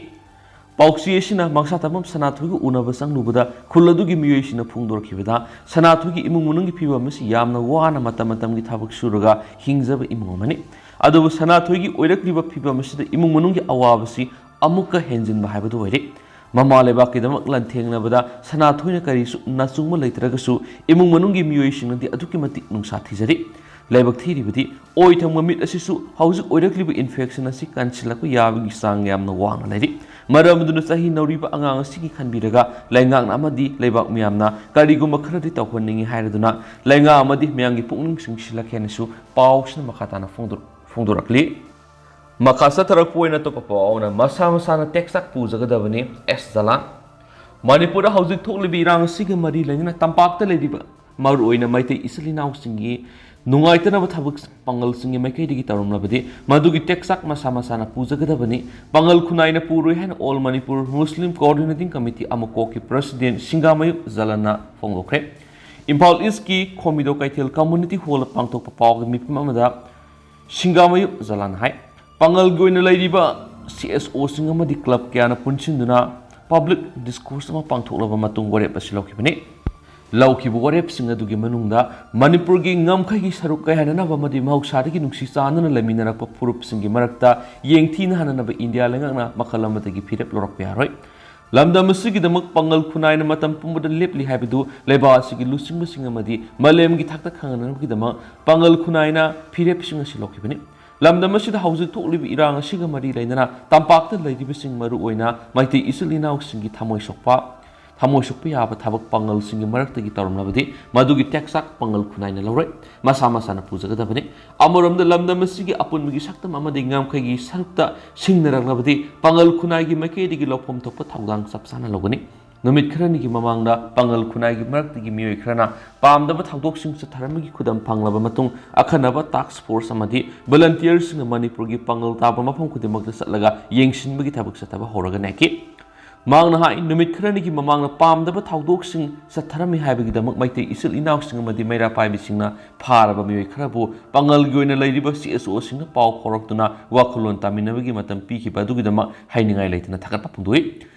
ꯄꯥꯎꯆꯦ ꯑꯁꯤꯅ ꯃꯪꯁꯥ ꯇꯝꯐꯝ ꯁꯅꯥꯊꯣꯏꯒ ꯎꯅꯕ ꯆꯪꯂꯨꯕꯗ ꯈꯨꯜ ꯑꯗꯨꯒꯤ ꯃꯤꯑꯣꯏꯁꯤꯡꯅ ꯐꯣꯡꯗꯣꯔꯛꯈꯤꯕꯗ, ꯁꯅꯥꯊꯣꯏꯒꯤ ꯏꯃꯨꯡ ꯃꯅꯨꯡꯒꯤ ꯐꯤꯕꯝ ꯑꯁꯤ ꯌꯥꯝꯅ ꯋꯥꯅ ꯃꯇꯝ ꯃꯇꯝꯒꯤ ꯊꯕꯛ ꯁꯨꯔꯒ ꯍꯤꯡꯖꯕ ꯏꯃꯨꯡ ꯑꯃꯅꯤ꯫ ꯑꯗꯨꯕꯨ ꯁꯅꯥꯊꯣꯏꯒꯤ ꯑꯣꯏꯔꯛꯂꯤꯕ ꯐꯤꯕꯝ ꯑꯁꯤꯗ ꯏꯃꯨꯡ ꯃꯅꯨꯡꯒꯤ ꯑꯋꯥꯕꯁꯤ ꯑꯃꯨꯛꯀ ꯍꯦꯟꯖꯤꯟꯕ ꯍꯥꯏꯕꯗꯨ ꯑꯣꯏꯔꯦ꯫ ꯃꯃꯥ ꯂꯩꯕꯥꯛꯀꯤꯗꯃꯛ ꯂꯥꯟꯊꯦꯡꯅꯕꯗ ꯁꯅꯥꯊꯣꯏꯅ ꯀꯔꯤꯁꯨ ꯅꯆꯨꯡꯕ ꯂꯩꯇ꯭ꯔꯒꯁꯨ, ꯏꯃꯨꯡ ꯃꯅꯨꯡꯒꯤ ꯃꯤꯑꯣꯏꯁꯤꯡꯅꯗꯤ ꯑꯗꯨꯛꯀꯤ ꯃꯇꯤꯛ ꯅꯨꯡꯁꯥ ꯊꯤꯖꯔꯤ꯫ ꯂꯥꯏꯕꯛ ꯊꯤꯔꯤꯕꯗꯤ, ꯑꯣꯏ ꯊꯪꯕ ꯃꯤꯠ ꯑꯁꯤꯁꯨ ꯍꯧꯖꯤꯛ ꯑꯣꯏꯔꯛꯂꯤꯕ ꯏꯟꯐꯦꯛꯁꯟ ꯑꯁꯤ ꯀꯟꯁꯤꯜꯂꯛꯄ ꯌꯥꯕꯒꯤ ꯆꯥꯡ ꯌꯥꯝꯅ ꯋꯥꯡꯅ ꯂꯩꯔꯤ꯫ ꯃꯔꯝ ꯑꯗꯨꯅ ꯆꯍꯤ ꯅꯧꯔꯤꯕ ꯑꯉꯥꯡ ꯑꯁꯤꯒꯤ ꯈꯟꯕꯤꯔꯒ ꯂꯩꯉꯥꯛꯅ ꯑꯃꯗꯤ ꯂꯩꯕꯥꯛ ꯃꯤꯌꯥꯝꯅ ꯀꯔꯤꯒꯨꯝꯕ ꯈꯔꯗꯤ ꯇꯧꯍꯟꯅꯤꯡꯏ ꯍꯥꯏꯔꯗꯨꯅ ꯂꯩꯉꯥꯛ ꯑꯃꯗꯤ ꯃꯤꯌꯥꯝꯒꯤ ꯄꯨꯛꯅꯤꯡ ꯆꯤꯡꯁꯤꯜꯂꯛꯀꯦ ꯍꯥꯏꯅꯁꯨ ꯄꯥꯎꯁꯤꯅ ꯃꯈꯥ ꯇꯥꯅ ꯐꯣꯡꯗꯣꯔ-, ꯐꯣꯡꯗꯣꯔꯛꯂꯤ꯫ ꯃꯈꯥ ꯆꯠꯊꯔꯛꯄ ꯑꯣꯏꯅ ꯑꯇꯣꯞꯄ ꯄꯥꯎ ꯑꯃꯅ ꯃꯁꯥ ꯃꯁꯥꯅ ꯇꯦꯛꯆꯥꯛ ꯄꯨꯖꯒꯗꯕꯅꯤ, ꯑꯦꯁ ꯖꯂꯥꯟ꯫ ꯃꯅꯤꯄꯨꯔꯗ ꯍꯧꯖꯤꯛ ꯊꯣꯛꯂꯤꯕ ꯏꯔꯥꯡ ꯑꯁꯤꯒ ꯃꯔꯤ ꯂꯩꯅꯅ ꯇꯝꯄꯥꯛꯇ ꯂꯩꯔꯤꯕ ꯃꯔꯨꯑꯣꯏꯅ ꯃꯩꯇꯩ ꯏꯆꯤꯜ ꯏꯅꯥꯎꯁꯤꯡꯒꯤ ꯅꯨꯡꯉꯥꯏꯇꯅꯕ ꯊꯕꯛ ꯄꯥꯡꯒꯜꯁꯤꯡꯒꯤ ꯃꯥꯏꯀꯩꯗꯒꯤ ꯇꯧꯔꯝꯂꯕꯗꯤ ꯃꯗꯨꯒꯤ ꯇꯦꯛꯆꯥꯛ ꯃꯁꯥ ꯃꯁꯥꯅ ꯄꯨꯖꯒꯗꯕꯅꯤ꯫ ꯄꯥꯡꯒꯜ ꯈꯨꯟꯅꯥꯏꯅ ꯄꯨꯔꯣꯏ ꯍꯥꯏꯅ All Manipur Muslim Coordinating Committee, ꯑꯃꯀꯣꯛꯀꯤ ꯄ꯭ꯔꯁꯤꯗꯦꯟ ꯁꯤꯡꯒꯥꯃꯌꯨꯝ ꯖꯂꯥꯟꯅ ꯐꯣꯡꯗꯣꯛꯈ꯭ꯔꯦ꯫ ꯏꯝꯐꯥꯜ ꯏꯁꯀꯤ ꯈꯣꯃꯤꯗꯣ ꯀꯩꯊꯦꯜ ꯀꯝꯃꯨꯅꯤꯇꯤ ꯍꯣꯜꯗ ꯄꯥꯡꯊꯣꯛꯄ ꯄꯥꯎꯒꯤ ꯃꯤꯐꯝ ꯑꯃꯗ ꯁꯤꯡꯒꯥꯃꯌꯨꯝ ꯖꯂꯥꯟ ꯍꯥꯏ, ꯄꯥꯡꯒꯜꯒꯤ ꯑꯣꯏꯅ ꯂꯩꯔꯤꯕ ꯁꯤ ꯑꯦꯁ ꯑꯣꯁꯤꯡ ꯑꯃꯗꯤ ꯀ꯭ꯂꯕ ꯀꯌꯥꯅ ꯄꯨꯟꯁꯤꯟꯗꯨꯅ ꯄꯕ꯭ꯂꯤꯛ ꯗꯤꯁꯀꯣꯔꯁ ꯑꯃ ꯄꯥꯡꯊꯣꯛꯂꯕ ꯃꯇꯨꯡ ꯋꯥꯔꯦꯞ ꯑꯁꯤ ꯂꯧꯈꯤꯕꯅꯤ꯫ ꯂꯧꯈꯤꯕ ꯋꯥꯔꯦꯞꯁꯤꯡ ꯑꯗꯨꯒꯤ ꯃꯅꯨꯡꯗ ꯃꯅꯤꯄꯨꯔꯒꯤ ꯉꯝꯈꯩꯒꯤ ꯁꯔꯨꯛ ꯀꯥꯏꯍꯟꯅꯅꯕ ꯑꯃꯗꯤ ꯃꯍꯧꯁꯥꯗꯒꯤ ꯅꯨꯡꯁꯤ ꯆꯥꯟꯅꯅ ꯂꯩꯃꯤꯟꯅꯔꯛꯄ ꯐꯨꯔꯨꯞꯁꯤꯡꯒꯤ ꯃꯔꯛꯇ ꯌꯦꯡꯊꯤꯅꯍꯟꯅꯅꯕ ꯏꯟꯗꯤꯌꯥ ꯂꯩꯉꯥꯛꯅ ꯃꯈꯜ ꯑꯃꯗꯒꯤ ꯐꯤꯔꯦꯞ ꯂꯧꯔꯛꯄ ꯌꯥꯔꯣꯏ꯫ ꯂꯝꯗꯝ ꯑꯁꯤꯒꯤꯗꯃꯛ ꯄꯥꯡꯒꯜ ꯈꯨꯟꯅꯥꯏꯅ ꯃꯇꯝ ꯄꯨꯝꯕꯗ ꯂꯦꯞꯂꯤ ꯍꯥꯏꯕꯗꯨ ꯂꯩꯕꯥꯛ ꯑꯁꯤꯒꯤ ꯂꯨꯆꯤꯡꯕꯁꯤꯡ ꯑꯃꯗꯤ ꯃꯥꯂꯦꯝꯒꯤ ꯊꯥꯛꯇ ꯈꯪꯍꯟꯅꯕꯒꯤꯗꯃꯛ ꯄꯥꯡꯒꯜ ꯈꯨꯟꯅꯥꯏꯅ ꯐꯤꯔꯦꯞꯁꯤꯡ ꯑꯁꯤ ꯂꯧꯈꯤꯕꯅꯤ꯫ ꯂꯝꯗꯝ ꯑꯁꯤꯗ ꯍꯧꯖꯤꯛ ꯊꯣꯛꯂꯤꯕ ꯏꯔꯥꯡ ꯑꯁꯤꯒ ꯃꯔꯤ ꯂꯩꯅꯅ ꯇꯝꯄꯥꯛꯇ ꯂꯩꯔꯤꯕꯁꯤꯡ, ꯃꯔꯨꯑꯣꯏꯅ ꯃꯩꯇꯩ ꯏꯆꯤꯜ ꯏꯅꯥꯎꯁꯤꯡꯒꯤ ꯊꯃꯣꯏ ꯁꯣꯛꯄ, ꯊꯃꯣꯏ ꯁꯣꯛꯄ ꯌꯥꯕ ꯊꯕꯛ ꯄꯥꯡꯒꯜꯁꯤꯡꯒꯤ ꯃꯔꯛꯇꯒꯤ ꯇꯧꯔꯝꯂꯕꯗꯤ ꯃꯗꯨꯒꯤ ꯇꯦꯛꯆꯥꯛ ꯄꯥꯡꯒꯜ ꯈꯨꯟꯅꯥꯏꯅ ꯂꯧꯔꯣꯏ, ꯃꯁꯥ ꯃꯁꯥꯅ ꯄꯨꯖꯒꯗꯕꯅꯤ꯫ ꯑꯃꯔꯣꯝꯗ ꯂꯝꯗꯝ ꯑꯁꯤꯒꯤ ꯑꯄꯨꯟꯕꯒꯤ ꯁꯛꯇꯝ ꯑꯃꯗꯤ ꯉꯝꯈꯩꯒꯤ ꯁꯔꯨꯛꯇ ꯁꯤꯡꯅꯔꯛꯂꯕꯗꯤ ꯄꯥꯡꯒꯜ ꯈꯨꯟꯅꯥꯏꯒꯤ ꯃꯥꯏꯀꯩꯗꯒꯤ ꯂꯧꯐꯝ ꯊꯣꯛꯄ ꯊꯧꯗꯥꯡ ꯆꯞ ꯆꯥꯅ ꯂꯧꯒꯅꯤ꯫ ꯅꯨꯃꯤꯠ ꯈꯔꯅꯤꯒꯤ ꯃꯃꯥꯡꯗ ꯄꯥꯡꯒꯜ ꯈꯨꯟꯅꯥꯏꯒꯤ ꯃꯔꯛꯇꯒꯤ ꯃꯤꯑꯣꯏ ꯈꯔꯅ ꯄꯥꯝꯗꯕ ꯊꯧꯗꯣꯛꯁꯤꯡ ꯆꯠꯊꯔꯝꯕꯒꯤ ꯈꯨꯗꯝ ꯐꯪꯂꯕ ꯃꯇꯨꯡ, ꯑꯈꯟꯅꯕ ꯇꯥꯛꯁ ꯐꯣꯔꯁ ꯑꯃꯗꯤ ꯚꯣꯂꯟꯇꯤꯌꯔꯁꯤꯡꯅ ꯃꯅꯤꯄꯨꯔꯒꯤ ꯄꯥꯡꯒꯜ ꯇꯥꯕ ꯃꯐꯝ ꯈꯨꯗꯤꯡꯃꯛꯇ ꯆꯠꯂꯒ ꯌꯦꯡꯁꯤꯟꯕꯒꯤ ꯊꯕꯛ ꯆꯠꯊꯕ ꯍꯧꯔꯒ ꯅꯥꯏꯈꯤ꯫ ꯃꯍꯥꯛꯅ ꯍꯥꯏ, ꯅꯨꯃꯤꯠ ꯈꯔꯅꯤꯒꯤ ꯃꯃꯥꯡꯗ ꯄꯥꯝꯗꯕ ꯊꯧꯗꯣꯛꯁꯤꯡ ꯆꯠꯊꯔꯝꯃꯤ ꯍꯥꯏꯕꯒꯤꯗꯃꯛ ꯃꯩꯇꯩ ꯏꯆꯤꯜ ꯏꯅꯥꯎꯁꯤꯡ ꯑꯃꯗꯤ ꯃꯩꯔꯥ ꯄꯥꯏꯕꯤꯁꯤꯡꯅ ꯐꯥꯔꯕ ꯃꯤꯑꯣꯏ ꯈꯔꯕꯨ ꯄꯥꯡꯒꯜꯒꯤ ꯑꯣꯏꯅ ꯂꯩꯔꯤꯕ ꯁꯤ ꯑꯦꯁ ꯑꯣꯁꯤꯡꯅ ꯄꯥꯎ ꯐꯥꯎꯔꯛꯇꯨꯅ ꯋꯥꯈꯜꯂꯣꯟ ꯇꯥꯃꯤꯟꯅꯕꯒꯤ ꯃꯇꯝ ꯄꯤꯈꯤꯕ ꯑꯗꯨꯒꯤꯗꯃꯛ ꯍꯥꯏꯅꯤꯡꯉꯥꯏ ꯂꯩꯇꯅ ꯊꯥꯒꯠꯄ ꯐꯣꯡꯗꯣꯛꯏ꯫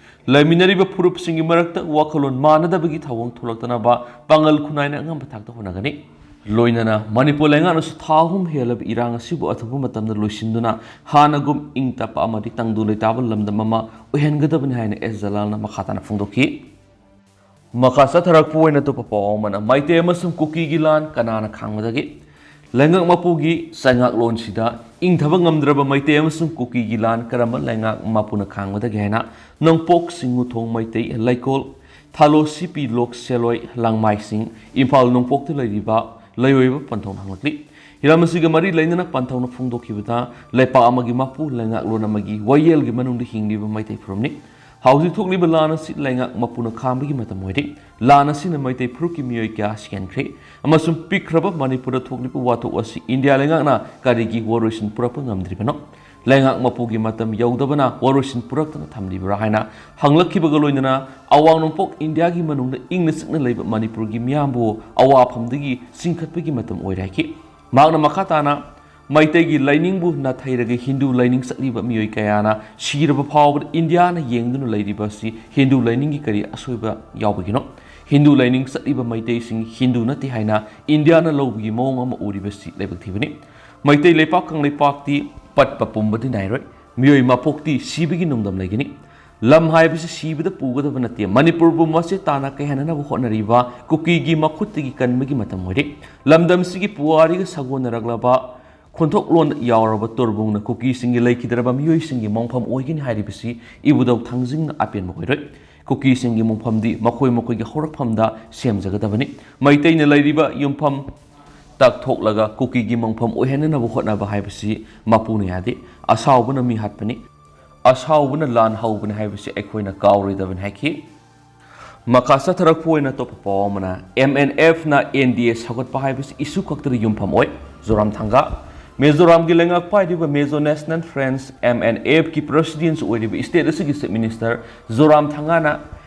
ꯂꯩꯃꯤꯟꯅꯔꯤꯕ ꯐꯨꯔꯨꯞꯁꯤꯡꯒꯤ ꯃꯔꯛꯇ ꯋꯥꯈꯜꯂꯣꯟ ꯃꯥꯟꯅꯗꯕꯒꯤ ꯊꯧꯑꯣꯡ ꯊꯣꯛꯂꯛꯇꯅꯕ ꯄꯥꯡꯒꯜ ꯈꯨꯟꯅꯥꯏꯅ ꯑꯉꯝꯕ ꯊꯥꯛꯇ ꯍꯣꯠꯅꯒꯅꯤ꯫ ꯂꯣꯏꯅꯅ ꯃꯅꯤꯄꯨꯔ ꯂꯩꯉꯥꯛꯅꯁꯨ ꯊꯥ ꯑꯍꯨꯝ ꯍꯦꯜꯂꯕ ꯏꯔꯥꯡ ꯑꯁꯤꯕꯨ ꯑꯊꯨꯕ ꯃꯇꯝꯗ ꯂꯣꯏꯁꯤꯟꯗꯨꯅ ꯍꯥꯟꯅꯒꯨꯝ ꯏꯪ ꯇꯞꯄ ꯑꯃꯗꯤ ꯇꯪꯗꯨ ꯂꯩꯇꯥꯕ ꯂꯝꯗꯝ ꯑꯃ ꯑꯣꯏꯍꯟꯒꯗꯕꯅꯤ ꯍꯥꯏꯅ ꯑꯦꯁ ꯖꯂꯥꯜꯅ ꯃꯈꯥ ꯇꯥꯅ ꯐꯣꯡꯗꯣꯛꯈꯤ꯫ ꯃꯈꯥ ꯆꯠꯊꯔꯛꯄ ꯑꯣꯏꯅ ꯑꯇꯣꯞꯄ ꯄꯥꯎ ꯑꯃꯅ, ꯃꯩꯇꯩ ꯑꯃꯁꯨꯡ ꯀꯨꯀꯤꯒꯤ ꯂꯥꯟ ꯀꯅꯥꯅ ꯈꯥꯡꯕꯗꯒꯦ? ꯂꯩꯉꯥꯛ ꯃꯄꯨꯒꯤ ꯆꯩꯉꯥꯛꯂꯣꯟꯁꯤꯗ ꯏꯪꯊꯕ ꯉꯝꯗ꯭ꯔꯕ ꯃꯩꯇꯩ ꯑꯃꯁꯨꯡ ꯀꯨꯀꯤꯒꯤ ꯂꯥꯟ ꯀꯔꯝꯕ ꯂꯩꯉꯥꯛ ꯃꯄꯨꯅ ꯈꯥꯡꯕꯗꯒꯦ ꯍꯥꯏꯅ ꯅꯣꯡꯄꯣꯛ ꯁꯤꯡꯉꯨꯊꯣꯡ ꯃꯩꯇꯩ ꯂꯩꯀꯣꯜ, ꯊꯥꯂꯣ ꯁꯤꯄꯤ ꯂꯣꯛ ꯁꯦꯂꯣꯏ ꯂꯥꯡꯃꯥꯏꯁꯤꯡ, ꯏꯝꯐꯥꯜ ꯅꯣꯡꯄꯣꯛꯇ ꯂꯩꯔꯤꯕ ꯂꯩꯑꯣꯏꯕ ꯄꯟꯊꯧꯅ ꯍꯪꯂꯛꯂꯤ꯫ ꯍꯤꯔꯝ ꯑꯁꯤꯒ ꯃꯔꯤ ꯂꯩꯅꯅ ꯄꯟꯊꯧꯅ ꯐꯣꯡꯗꯣꯛꯈꯤꯕꯗ, ꯂꯩꯄꯥꯛ ꯑꯃꯒꯤ ꯃꯄꯨ ꯂꯩꯉꯥꯛꯂꯣꯟ ꯑꯃꯒꯤ ꯋꯥꯌꯦꯜꯒꯤ ꯃꯅꯨꯡꯗ ꯍꯤꯡꯂꯤꯕ ꯃꯩꯇꯩ ꯐꯨꯔꯨꯞꯅꯤ꯫ ꯍꯧꯖꯤꯛ ꯊꯣꯛꯂꯤꯕ ꯂꯥꯟ ꯑꯁꯤ ꯂꯩꯉꯥꯛ ꯃꯄꯨꯅ ꯈꯥꯝꯕꯒꯤ ꯃꯇꯝ ꯑꯣꯏꯔꯦ꯫ ꯂꯥꯟ ꯑꯁꯤꯅ ꯃꯩꯇꯩ ꯐꯨꯔꯨꯞꯀꯤ ꯃꯤꯑꯣꯏ ꯀꯌꯥ ꯁꯤꯍꯟꯈ꯭ꯔꯦ ꯑꯃꯁꯨꯡ ꯄꯤꯛꯈ꯭ꯔꯕ ꯃꯅꯤꯄꯨꯔꯗ ꯊꯣꯛꯂꯤꯕ ꯋꯥꯊꯣꯛ ꯑꯁꯤ ꯏꯟꯗꯤꯌꯥ ꯂꯩꯉꯥꯛꯅ ꯀꯔꯤꯒꯤ ꯋꯥꯔꯣꯏꯁꯤꯟ ꯄꯨꯔꯛꯄ ꯉꯝꯗ꯭ꯔꯤꯕꯅꯣ? ꯂꯩꯉꯥꯛ ꯃꯄꯨꯒꯤ ꯃꯇꯝ ꯌꯧꯗꯕꯅ ꯋꯥꯔꯣꯏꯁꯤꯟ ꯄꯨꯔꯛꯇꯅ ꯊꯝꯂꯤꯕ꯭ꯔꯥ ꯍꯥꯏꯅ ꯍꯪꯂꯛꯈꯤꯕꯒ ꯂꯣꯏꯅꯅ, ꯑꯋꯥꯡ ꯅꯣꯡꯄꯣꯛ ꯏꯟꯗꯤꯌꯥꯒꯤ ꯃꯅꯨꯡꯗ ꯏꯪꯅ ꯆꯤꯛꯅ ꯂꯩꯕ ꯃꯅꯤꯄꯨꯔꯒꯤ ꯃꯤꯌꯥꯝꯕꯨ ꯑꯋꯥꯐꯝꯗꯒꯤ ꯆꯤꯡꯈꯠꯄꯒꯤ ꯃꯇꯝ ꯑꯣꯏꯔꯦ ꯍꯥꯏꯈꯤ꯫ ꯃꯍꯥꯛꯅ ꯃꯈꯥ ꯇꯥꯅ, ꯃꯩꯇꯩꯒꯤ ꯂꯥꯏꯅꯤꯡꯕꯨ ꯅꯥꯊꯩꯔꯒ ꯍꯤꯟꯗꯨ ꯂꯥꯏꯅꯤꯡ ꯆꯠꯂꯤꯕ ꯃꯤꯑꯣꯏ ꯀꯌꯥꯅ ꯁꯤꯔꯕ ꯐꯥꯎꯕꯗ ꯏꯟꯗꯤꯌꯥꯅ ꯌꯦꯡꯗꯨꯅ ꯂꯩꯔꯤꯕ ꯑꯁꯤ ꯍꯤꯟꯗꯨ ꯂꯥꯏꯅꯤꯡꯒꯤ ꯀꯔꯤ ꯑꯁꯣꯏꯕ ꯌꯥꯎꯕꯒꯤꯅꯣ? ꯍꯤꯟꯗꯨ ꯂꯥꯏꯅꯤꯡ ꯆꯠꯂꯤꯕ ꯃꯩꯇꯩꯁꯤꯡ ꯍꯤꯟꯗꯨ ꯅꯠꯇꯦ ꯍꯥꯏꯅ ꯏꯟꯗꯤꯌꯥꯅ ꯂꯧꯕꯒꯤ ꯃꯑꯣꯡ ꯑꯃ ꯎꯔꯤꯕꯁꯤ ꯂꯥꯏꯕꯛ ꯊꯤꯕꯅꯤ꯫ ꯃꯩꯇꯩ ꯂꯩꯄꯥꯛ ꯀꯪꯂꯩꯄꯥꯛꯇꯤ ꯄꯠꯄ ꯄꯨꯝꯕꯗꯤ ꯅꯥꯏꯔꯣꯏ꯫ ꯃꯤꯑꯣꯏ ꯃꯄꯣꯛꯇꯤ ꯁꯤꯕꯒꯤ ꯅꯣꯡꯗꯝ ꯂꯩꯒꯅꯤ꯫ ꯂꯝ ꯍꯥꯏꯕꯁꯤ ꯁꯤꯕꯗ ꯄꯨꯒꯗꯕ ꯅꯠꯇꯦ꯫ ꯃꯅꯤꯄꯨꯔꯕꯨ ꯃꯆꯦꯠ ꯇꯥꯅ ꯀꯥꯏꯍꯟꯅꯅꯕ ꯍꯣꯠꯅꯔꯤꯕ ꯀꯨꯀꯤꯒꯤ ꯃꯈꯨꯠꯇꯒꯤ ꯀꯟꯕꯒꯤ ꯃꯇꯝ ꯑꯣꯏꯔꯦ꯫ ꯂꯝꯗꯝꯁꯤꯒꯤ ꯄꯨꯋꯥꯔꯤꯒ ꯁꯥꯒꯣꯟꯅꯔꯛꯂꯕ ꯈꯣꯟꯊꯣꯛꯂꯣꯟꯗ ꯌꯥꯎꯔꯕ ꯇꯣꯔꯕꯨꯡꯅ ꯀꯨꯀꯤꯁꯤꯡꯒꯤ ꯂꯩꯈꯤꯗ꯭ꯔꯕ ꯃꯤꯑꯣꯏꯁꯤꯡꯒꯤ ꯃꯣꯡꯐꯝ ꯑꯣꯏꯒꯅꯤ ꯍꯥꯏꯔꯤꯕꯁꯤ ꯏꯕꯨꯙꯧ ꯊꯥꯡꯖꯤꯡꯅ ꯑꯄꯦꯟꯕ ꯑꯣꯏꯔꯣꯏ꯫ ꯀꯨꯀꯤꯁꯤꯡꯒꯤ ꯃꯣꯡꯐꯝꯗꯤ ꯃꯈꯣꯏ ꯃꯈꯣꯏꯒꯤ ꯍꯧꯔꯛꯐꯝꯗ ꯁꯦꯝꯖꯒꯗꯕꯅꯤ꯫ ꯃꯩꯇꯩꯅ ꯂꯩꯔꯤꯕ ꯌꯨꯝꯐꯝ ꯇꯥꯛꯊꯣꯛꯂꯒ ꯀꯨꯀꯤꯒꯤ ꯃꯣꯡꯐꯝ ꯑꯣꯏꯍꯟꯅꯅꯕ ꯍꯣꯠꯅꯕ ꯍꯥꯏꯕꯁꯤ ꯃꯄꯨꯅ ꯌꯥꯗꯦ꯫ ꯑꯁꯥꯎꯕꯅ ꯃꯤ ꯍꯥꯠꯄꯅꯤ, ꯑꯁꯥꯎꯕꯅ ꯂꯥꯟ ꯍꯧꯕꯅꯤ ꯍꯥꯏꯕꯁꯤ ꯑꯩꯈꯣꯏꯅ ꯀꯥꯎꯔꯣꯏꯗꯕꯅꯤ ꯍꯥꯏꯈꯤ꯫ ꯃꯈꯥ ꯆꯠꯊꯔꯛꯄ ꯑꯣꯏꯅ ꯑꯇꯣꯞꯄ ꯄꯥꯎ ꯑꯃꯅ, ꯑꯦꯝ ꯑꯦꯟ ꯑꯦꯐꯅ ꯑꯦꯟ ꯗꯤ ꯑꯦ ꯁꯧꯒꯠꯄ ꯍꯥꯏꯕꯁꯤ ꯏꯁꯨ ꯈꯛꯇꯗ ꯌꯨꯝꯐꯝ ꯑꯣꯏ꯫ ꯖꯣꯔꯥꯝ ꯊꯥꯡꯒ꯫ ꯃꯤꯖꯣꯔꯥꯝꯒꯤ ꯂꯩꯉꯥꯛ ꯄꯥꯏꯔꯤꯕ Mizo National Front, M N F ꯀꯤ president ꯑꯣꯏꯔꯤꯕ state ꯑꯁꯤꯒꯤ Chief Minister ꯖꯣꯔꯥꯝ ꯊꯪꯒꯥꯅ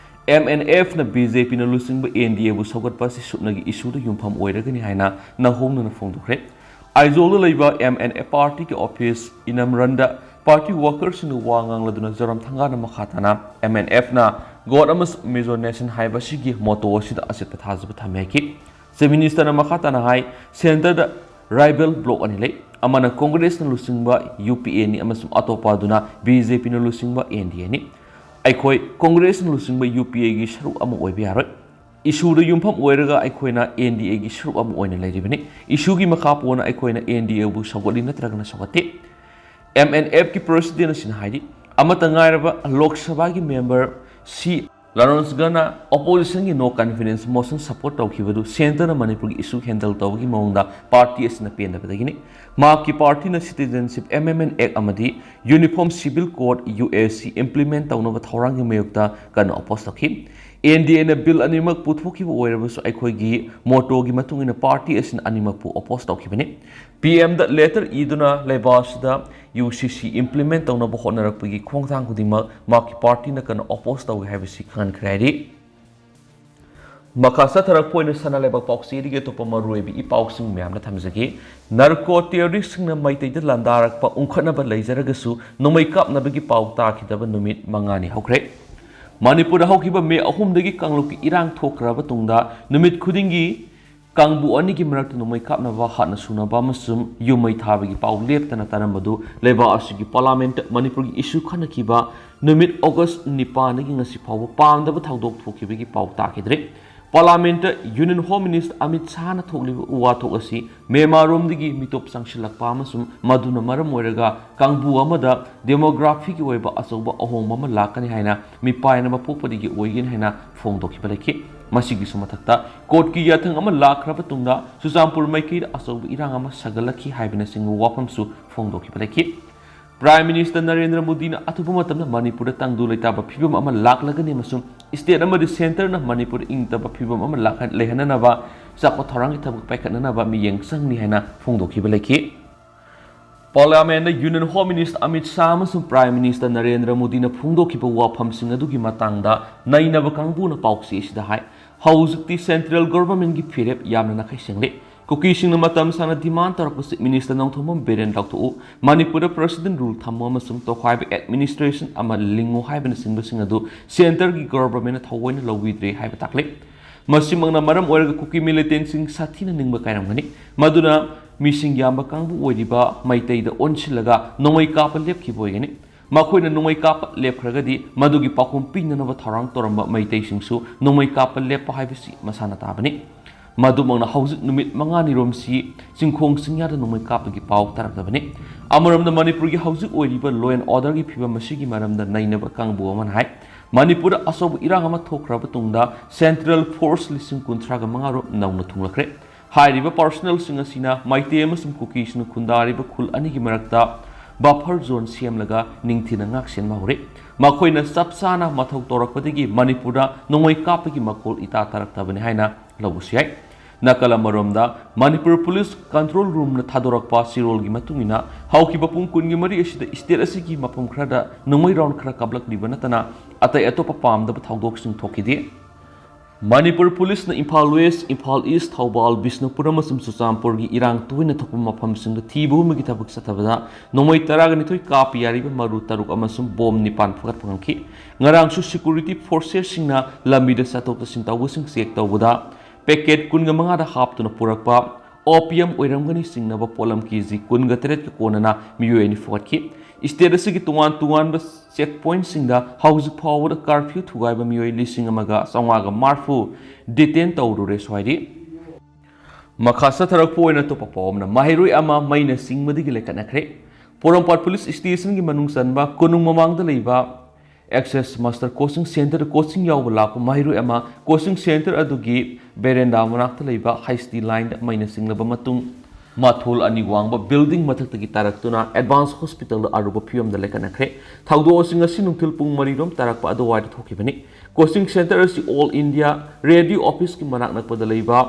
M N F ꯅ B J P ꯅ ꯂꯨꯆꯤꯡꯕ N D A ꯕꯨ ꯁꯧꯒꯠꯄ ꯑꯁꯤ ꯁꯨꯞꯅꯒꯤ issue ꯗ ꯌꯨꯝꯐꯝ ꯑꯣꯏꯔꯒꯅꯤ ꯍꯥꯏꯅ ꯅꯧꯍꯧꯅꯅ ꯐꯣꯡꯗꯣꯛꯈ꯭ꯔꯦ꯫ ꯑꯥꯏꯖꯣꯜꯗ ꯂꯩꯕ M N F party ꯒꯤ office ꯏꯅꯝ ꯔꯟꯗ party worker ꯁꯤꯡꯅ ꯋꯥ ꯉꯥꯡꯂꯗꯨꯅ ꯖꯣꯔꯥꯝ ꯊꯪꯒꯥꯅ ꯃꯈꯥ ꯇꯥꯅ M N F ꯅ God ꯑꯃꯁꯨꯡ Mizo Nation ꯍꯥꯏꯕ ꯑꯁꯤꯒꯤ motto ꯑꯁꯤꯗ ꯑꯆꯦꯠꯄ ꯊꯥꯖꯕ ꯊꯝꯃꯤ ꯍꯥꯏꯈꯤ꯫ Chief Minister ꯅ ꯃꯈꯥ ꯇꯥꯅ ꯍꯥꯏ, centre ꯗ rival bloc ꯑꯅꯤ ꯂꯩ꯫ ꯑꯃꯅ Congress ꯅ ꯂꯨꯆꯤꯡꯕ U P A ꯅꯤ ꯑꯃꯁꯨꯡ ꯑꯇꯣꯞꯄ ꯑꯗꯨꯅ B J P ꯅ ꯂꯨꯆꯤꯡꯕ N D A ꯅꯤ꯫ ꯑꯩꯈꯣꯏ Congress ꯅ ꯂꯨꯆꯤꯡꯕ U P A ꯒꯤ ꯁꯔꯨꯛ ꯑꯃ ꯑꯣꯏꯕ ꯌꯥꯔꯣꯏ꯫ Issue ꯗ ꯌꯨꯝꯐꯝ ꯑꯣꯏꯔꯒ ꯑꯩꯈꯣꯏꯅ N D A ꯒꯤ ꯁꯔꯨꯛ ꯑꯃ ꯑꯣꯏꯅ ꯂꯩꯔꯤꯕꯅꯤ꯫ Issue ꯒꯤ ꯃꯈꯥ ꯄꯣꯟꯅ ꯑꯩꯈꯣꯏꯅ N D A ꯕꯨ ꯁꯧꯒꯠꯂꯤ ꯅꯠꯇ꯭ꯔꯒꯅ ꯁꯧꯒꯠꯇꯦ꯫ M N F ꯀꯤ president ꯑꯁꯤꯅ ꯍꯥꯏꯔꯤ, ꯑꯃꯠꯇ ꯉꯥꯏꯔꯕ Lok Sabha ꯒꯤ member C ꯂꯥꯔꯣꯟꯁꯒꯅ opposition ꯒꯤ no confidence motion support ꯇꯧꯈꯤꯕꯗꯨ centre ꯅ ꯃꯅꯤꯄꯨꯔꯒꯤ issue handle ꯇꯧꯕꯒꯤ ꯃꯑꯣꯡꯗ party ꯑꯁꯤꯅ ꯄꯦꯟꯗꯕꯗꯒꯤꯅꯤ꯫ ꯃꯍꯥꯛꯀꯤ party ꯅ Citizenship Amendment Act ꯑꯃꯗꯤ Uniform Civil Code, U A C, implement ꯇꯧꯅꯕ ꯊꯧꯔꯥꯡꯒꯤ ꯃꯥꯌꯣꯛꯇ ꯀꯟꯅ oppose ꯇꯧꯈꯤ꯫ N D A ꯅ bill ꯑꯅꯤꯃꯛ ꯄꯨꯊꯣꯛꯈꯤꯕ ꯑꯣꯏꯔꯕꯁꯨ ꯑꯩꯈꯣꯏꯒꯤ motto ꯒꯤ ꯃꯇꯨꯡ ꯏꯟꯅ party ꯑꯁꯤꯅ ꯑꯅꯤꯃꯛꯄꯨ oppose ꯇꯧꯈꯤꯕꯅꯤ꯫ P M ꯗ letter ꯏꯗꯨꯅ ꯂꯩꯕꯥꯛ ꯑꯁꯤꯗ U C C implement ꯇꯧꯅꯕ ꯍꯣꯠꯅꯔꯛꯄꯒꯤ ꯈꯣꯡꯊꯥꯡ ꯈꯨꯗꯤꯡꯃꯛ ꯃꯍꯥꯛꯀꯤ party ꯅ ꯀꯟꯅ oppose ꯇꯧꯏ ꯍꯥꯏꯕꯁꯤ ꯈꯪꯍꯟꯈ꯭ꯔꯦ ꯍꯥꯏꯔꯤ꯫ ꯃꯈꯥ ꯆꯠꯊꯔꯛꯄ ꯑꯣꯏꯅ ꯁꯅꯥ ꯂꯩꯕꯥꯛ ꯄꯥꯎꯆꯦꯗꯒꯤ ꯑꯇꯣꯞꯄ ꯃꯔꯨꯑꯣꯏꯕ ꯏ ꯄꯥꯎꯁꯤꯡ ꯃꯌꯥꯝꯅ ꯊꯝꯖꯒꯦ꯫ Narco terrorist ꯁꯤꯡꯅ ꯃꯩꯇꯩꯗ ꯂꯥꯟꯗꯥꯔꯛꯄ ꯎꯪꯈꯠꯅꯕ ꯂꯩꯖꯔꯒꯁꯨ ꯅꯣꯡꯃꯩ ꯀꯥꯞꯅꯕꯒꯤ ꯄꯥꯎ ꯇꯥꯈꯤꯗꯕ ꯅꯨꯃꯤꯠ ꯃꯉꯥꯅꯤ ꯍꯧꯈ꯭ꯔꯦ꯫ ꯃꯅꯤꯄꯨꯔꯗ ꯍꯧꯈꯤꯕ May ꯑꯍꯨꯝꯗꯒꯤ ꯀꯥꯡꯂꯨꯞꯀꯤ ꯏꯔꯥꯡ ꯊꯣꯛꯈ꯭ꯔꯕ ꯇꯨꯡꯗ ꯅꯨꯃꯤꯠ ꯈꯨꯗꯤꯡꯒꯤ ꯀꯥꯡꯕꯨ ꯑꯅꯤꯒꯤ ꯃꯔꯛꯇ ꯅꯣꯡꯃꯩ ꯀꯥꯞꯅꯕ, ꯍꯥꯠꯅ ꯁꯨꯅꯕ ꯑꯃꯁꯨꯡ ꯌꯨꯝ ꯃꯩ ꯊꯥꯕꯒꯤ ꯄꯥꯎ ꯂꯦꯞꯇꯅ ꯇꯥꯔꯝꯕꯗꯨ ꯂꯩꯕꯥꯛ ꯑꯁꯤꯒꯤ parliament ꯇ ꯃꯅꯤꯄꯨꯔꯒꯤ issue ꯈꯟꯅꯈꯤꯕ ꯅꯨꯃꯤꯠ August ꯅꯤꯄꯥꯟꯗꯒꯤ ꯉꯁꯤ ꯐꯥꯎꯕ ꯄꯥꯝꯗꯕ ꯊꯧꯗꯣꯛ ꯊꯣꯛꯈꯤꯕꯒꯤ ꯄꯥꯎ ꯇꯥꯈꯤꯗ꯭ꯔꯦ꯫ Parliament ꯇ Union Home Minister ꯑꯃꯤꯠ ꯁꯥꯍꯅ ꯊꯣꯛꯂꯤꯕ ꯋꯥꯊꯣꯛ ꯑꯁꯤ ꯃ꯭ꯌꯥꯟꯃꯥꯔꯔꯣꯝꯗꯒꯤ ꯃꯤꯇꯣꯞ ꯆꯪꯁꯤꯜꯂꯛꯄ ꯑꯃꯁꯨꯡ ꯃꯗꯨꯅ ꯃꯔꯝ ꯑꯣꯏꯔꯒ ꯀꯥꯡꯕꯨ ꯑꯃꯗ demography ꯒꯤ ꯑꯣꯏꯕ ꯑꯆꯧꯕ ꯑꯍꯣꯡꯕ ꯑꯃ ꯂꯥꯛꯀꯅꯤ ꯍꯥꯏꯅ ꯃꯤꯄꯥꯏꯅꯕ ꯄꯣꯛꯄꯗꯒꯤ ꯑꯣꯏꯒꯅꯤ ꯍꯥꯏꯅ ꯐꯣꯡꯗꯣꯛꯈꯤꯕ ꯂꯩꯈꯤ꯫ ꯃꯁꯤꯒꯤꯁꯨ ꯃꯊꯛꯇ, court ꯀꯤ ꯌꯥꯊꯪ ꯑꯃ ꯂꯥꯛꯈ꯭ꯔꯕ ꯇꯨꯡꯗ ꯆꯨꯔꯆꯥꯟꯄꯨꯔ ꯃꯥꯏꯀꯩꯗ ꯑꯆꯧꯕ ꯏꯔꯥꯡ ꯑꯃ ꯁꯥꯒꯠꯂꯛꯈꯤ ꯍꯥꯏꯕꯅꯆꯤꯡꯕ ꯋꯥꯐꯝꯁꯨ ꯐꯣꯡꯗꯣꯛꯈꯤꯕ ꯂꯩꯈꯤ꯫ Prime Minister ꯅꯔꯦꯟꯗ꯭ꯔ ꯃꯣꯗꯤꯅ ꯑꯊꯨꯕ ꯃꯇꯝꯗ ꯃꯅꯤꯄꯨꯔꯗ ꯇꯪꯗꯨ ꯂꯩꯇꯥꯕ ꯐꯤꯕꯝ ꯑꯃ ꯂꯥꯛꯂꯒꯅꯤ ꯑꯃꯁꯨꯡ state ꯑꯃꯗꯤ centre ꯅ ꯃꯅꯤꯄꯨꯔꯗ ꯏꯪꯇꯞꯄ ꯐꯤꯕꯝ ꯑꯃ ꯂꯥꯛꯍꯟ-, ꯂꯩꯍꯟꯅꯅꯕ ꯆꯥꯎꯈꯠ ꯊꯧꯔꯥꯡꯒꯤ ꯊꯕꯛ ꯄꯥꯏꯈꯠꯅꯅꯕ ꯃꯤꯠꯌꯦꯡ ꯆꯪꯂꯤ ꯍꯥꯏꯅ ꯐꯣꯡꯗꯣꯛꯈꯤꯕ ꯂꯩꯈꯤ꯫ ꯄꯥꯔꯂꯤꯌꯥꯃꯦꯟꯗ Union Home Minister Amit Shah ꯑꯃꯁꯨꯡ Prime Minister ꯅꯔꯦꯟꯗ꯭ꯔ ꯃꯣꯗꯤꯅ ꯐꯣꯡꯗꯣꯛꯈꯤꯕ ꯋꯥꯐꯝꯁꯤꯡ ꯑꯗꯨꯒꯤ ꯃꯇꯥꯡꯗ ꯅꯩꯅꯕ ꯀꯥꯡꯕꯨꯅ ꯄꯥꯎꯆꯦ ꯑꯁꯤꯗ ꯍꯥꯏ, ꯍꯧꯖꯤꯛꯇꯤ central governmentꯀꯤ ꯐꯤꯔꯦꯞ ꯌꯥꯝꯅ ꯅꯥꯈꯩ ꯁꯦꯡꯂꯦ꯫ ꯀꯨꯀꯤꯁꯤꯡꯅ ꯃꯇꯝ ꯁꯥꯡꯅ demand ꯇꯧꯔꯛꯄ Chief Minister ꯅꯣꯡꯊꯣꯝꯕꯝ ꯕꯤꯔꯦꯟ ꯂꯧꯊꯣꯛꯎ, ꯃꯅꯤꯄꯨꯔꯗ President rule ꯊꯝꯃꯨ ꯑꯃꯁꯨꯡ ꯇꯣꯈꯥꯏꯕ administration ꯑꯃ ꯂꯤꯡꯉꯨ ꯍꯥꯏꯕꯅꯆꯤꯡꯕꯁꯤꯡ ꯑꯗꯨ centreꯒꯤ governmentꯅ ꯊꯑꯣꯏꯅ ꯂꯧꯕꯤꯗ꯭ꯔꯦ ꯍꯥꯏꯕ ꯇꯥꯛꯂꯤ꯫ ꯃꯁꯤꯃꯛꯅ ꯃꯔꯝ ꯑꯣꯏꯔꯒ ꯀꯨꯀꯤ militantꯁꯤꯡ ꯁꯥꯊꯤꯅ ꯅꯤꯡꯕ ꯀꯥꯏꯔꯝꯒꯅꯤ꯫ ꯃꯗꯨꯅ ꯃꯤꯁꯤꯡ ꯌꯥꯝꯕ ꯀꯥꯡꯕꯨ ꯑꯣꯏꯔꯤꯕ ꯃꯩꯇꯩꯗ ꯑꯣꯟꯁꯤꯜꯂꯒ ꯅꯣꯡꯃꯩ ꯀꯥꯞꯄ ꯂꯦꯞꯈꯤꯕ ꯑꯣꯏꯒꯅꯤ꯫ ꯃꯈꯣꯏꯅ ꯅꯣꯡꯃꯩ ꯀꯥꯞꯄ ꯂꯦꯞꯈ꯭ꯔꯒꯗꯤ ꯃꯗꯨꯒꯤ ꯄꯥꯎꯈꯨꯝ ꯄꯤꯅꯅꯕ ꯊꯧꯔꯥꯡ ꯇꯧꯔꯝꯕ ꯃꯩꯇꯩꯁꯤꯡꯁꯨ ꯅꯣꯡꯃꯩ ꯀꯥꯞꯄ ꯂꯦꯞꯄ ꯍꯥꯏꯕꯁꯤ ꯃꯁꯥꯅ ꯇꯥꯕꯅꯤ꯫ ꯃꯗꯨꯃꯛꯅ ꯍꯧꯖꯤꯛ ꯅꯨꯃꯤꯠ ꯃꯉꯥꯅꯤꯔꯣꯝꯁꯤ ꯆꯤꯡꯈꯣꯡ ꯆꯤꯡꯌꯥꯗ ꯅꯣꯡꯃꯩ ꯀꯥꯞꯄꯒꯤ ꯄꯥꯎ ꯇꯥꯔꯛꯇꯕꯅꯤ꯫ ꯑꯃꯔꯣꯝꯗ ꯃꯅꯤꯄꯨꯔꯒꯤ ꯍꯧꯖꯤꯛ ꯑꯣꯏꯔꯤꯕ law and orderꯒꯤ ꯐꯤꯕꯝ ꯑꯁꯤꯒꯤ ꯃꯔꯝꯗ ꯅꯩꯅꯕ ꯀꯥꯡꯕꯨ ꯑꯃꯅ ꯍꯥꯏ, ꯃꯅꯤꯄꯨꯔꯗ ꯑꯆꯧꯕ ꯏꯔꯥꯡ ꯑꯃ ꯊꯣꯛꯈ꯭ꯔꯕ ꯇꯨꯡꯗ central force ꯂꯤꯁꯤꯡ ꯀꯨꯟꯊ꯭ꯔꯥꯒ ꯃꯉꯥ ꯔꯣꯝ ꯅꯧꯅ ꯊꯨꯡꯂꯛꯈ꯭ꯔꯦ꯫ ꯍꯥꯏꯔꯤꯕ personnelꯁꯤꯡ ꯑꯁꯤꯅ ꯃꯩꯇꯩ ꯑꯃꯁꯨꯡ ꯀꯨꯀꯤꯁꯤꯡꯅ ꯈꯨꯟꯗꯥꯔꯤꯕ ꯈꯨꯜ ꯑꯅꯤꯒꯤ ꯃꯔꯛꯇ buffer zone ꯁꯦꯝꯂꯒ ꯅꯤꯡꯊꯤꯅ ꯉꯥꯛꯁꯦꯟꯕ ꯍꯧꯔꯦ꯫ ꯃꯈꯣꯏꯅ ꯆꯞ ꯆꯥꯅ ꯃꯊꯧ ꯇꯧꯔꯛꯄꯗꯒꯤ ꯃꯅꯤꯄꯨꯔꯗ ꯅꯣꯡꯃꯩ ꯀꯥꯞꯄꯒꯤ ꯃꯈꯣꯜ ꯏꯇꯥ ꯇꯥꯔꯛꯇꯕꯅꯤ ꯍꯥꯏꯅ ꯂꯧꯕꯁꯨ ꯌꯥꯏ꯫ ꯅꯥꯀꯜ ꯑꯃꯔꯣꯝꯗ, ꯃꯅꯤꯄꯨꯔ police control roomꯅ ꯊꯥꯗꯣꯔꯛꯄ ꯆꯦꯔꯣꯜꯒꯤ ꯃꯇꯨꯡ ꯏꯟꯅ, ꯍꯧꯈꯤꯕ ꯄꯨꯡ ꯀꯨꯟꯒꯤ ꯃꯔꯤ ꯑꯁꯤꯗ state ꯑꯁꯤꯒꯤ ꯃꯐꯝ ꯈꯔꯗ ꯅꯣꯡꯃꯩ round ꯈꯔ ꯀꯥꯞꯂꯛꯂꯤꯕ ꯅꯠꯇꯅ ꯑꯇꯩ ꯑꯇꯣꯞꯄ ꯄꯥꯝꯗꯕ ꯊꯧꯗꯣꯛꯁꯤꯡ ꯊꯣꯛꯈꯤꯗꯦ꯫ ꯃꯅꯤꯄꯨꯔ policeꯅ ꯏꯝꯐꯥꯜ West, ꯏꯝꯐꯥꯜ East, ꯊꯧꯕꯥꯜ, ꯕꯤꯁꯅꯨꯄꯨꯔ ꯑꯃꯁꯨꯡ ꯆꯨꯔꯆꯥꯟꯄꯨꯔꯒꯤ ꯏꯔꯥꯡ ꯇꯣꯏꯅ ꯊꯣꯛꯄ ꯃꯐꯝꯁꯤꯡꯗ ꯊꯤꯕ ꯍꯨꯝꯕꯒꯤ ꯊꯕꯛ ꯆꯠꯊꯕꯗ ꯅꯣꯡꯃꯩ ꯇꯔꯥꯒ ꯅꯤꯊꯣꯏ ꯀꯥꯞꯄ ꯌꯥꯔꯤꯕ ꯃꯔꯨ ꯇꯔꯨꯛ ꯑꯃꯁꯨꯡ bomb ꯅꯤꯄꯥꯟ ꯐꯨꯒꯠꯄ ꯉꯝꯈꯤ꯫ ꯉꯔꯥꯡꯁꯨ security forcesꯁꯤꯡꯅ ꯂꯝꯕꯤꯗ ꯆꯠꯊꯣꯛ ꯆꯠꯁꯤꯟ ꯇꯧꯕꯁꯤꯡ check ꯇꯧꯕꯗ packet ꯀꯨꯟꯒ ꯃꯉꯥꯗ ꯍꯥꯞꯇꯨꯅ ꯄꯨꯔꯛꯄ opium ꯑꯣꯏꯔꯝꯒꯅꯤ ꯆꯤꯡꯅꯕ ꯄꯣꯠꯂꯝ KG ꯀꯨꯟꯒ ꯇꯔꯦꯠꯀ ꯀꯣꯟꯅꯅ ꯃꯤꯑꯣꯏ ꯑꯅꯤ ꯐꯨꯒꯠꯈꯤ꯫ State ꯑꯁꯤꯒꯤ ꯇꯣꯉꯥꯟ ꯇꯣꯉꯥꯟꯕ check pointꯁꯤꯡꯗ ꯍꯧꯖꯤꯛ ꯐꯥꯎꯕꯗ curfew ꯊꯨꯒꯥꯏꯕ ꯃꯤꯑꯣꯏ ꯂꯤꯁꯤꯡ ꯑꯃꯒ ꯆꯥꯝꯃꯉꯥꯒ ꯃꯔꯤꯐꯨ detain ꯇꯧꯔꯨꯔꯦꯁꯨ ꯍꯥꯏꯔꯤ꯫ ꯃꯈꯥ ꯆꯠꯊꯔꯛꯄ ꯑꯣꯏꯅ ꯑꯇꯣꯞꯄ ꯄꯥꯎ ꯑꯃꯅ, ꯃꯍꯩꯔꯣꯏ ꯑꯃ ꯃꯩꯅ ꯆꯤꯡꯕꯗꯒꯤ ꯂꯩꯈꯠꯅꯈ꯭ꯔꯦ꯫ ꯄꯣꯔꯣꯝꯄꯥꯠ police stationꯒꯤ ꯃꯅꯨꯡ ꯆꯟꯕ ꯀꯣꯅꯨꯡ ꯃꯃꯥꯡꯗ ꯂꯩꯕ Access Master Coaching Centre coaching ꯌꯥꯎꯕ ꯂꯥꯛꯄ ꯃꯍꯩꯔꯣꯏ ꯑꯃ coaching centre ꯑꯗꯨꯒꯤ veranda ꯃꯅꯥꯛꯇ ꯂꯩꯕ high speed lineꯗ ꯃꯩꯅ ꯆꯤꯡꯂꯕ ꯃꯇꯨꯡ, ꯃꯊꯣꯜ ꯑꯅꯤ ꯋꯥꯡꯕ building ꯃꯊꯛꯇꯒꯤ ꯇꯥꯔꯛꯇꯨꯅ Advance Hospitalꯗ ꯑꯔꯨꯕ ꯐꯤꯕꯝꯗ ꯂꯩꯈꯠꯅꯈ꯭ꯔꯦ꯫ ꯊꯧꯗꯣꯛ ꯑꯁꯤ ꯉꯁꯤ ꯅꯨꯡꯊꯤꯜ ꯄꯨꯡ ꯃꯔꯤꯔꯣꯝ ꯇꯥꯔꯛꯄ ꯑꯗꯨꯋꯥꯏꯗ ꯊꯣꯛꯈꯤꯕꯅꯤ꯫ Coaching centre ꯑꯁꯤ All India Radio Officeꯀꯤ ꯃꯅꯥꯛ ꯅꯛꯄꯗ ꯂꯩꯕ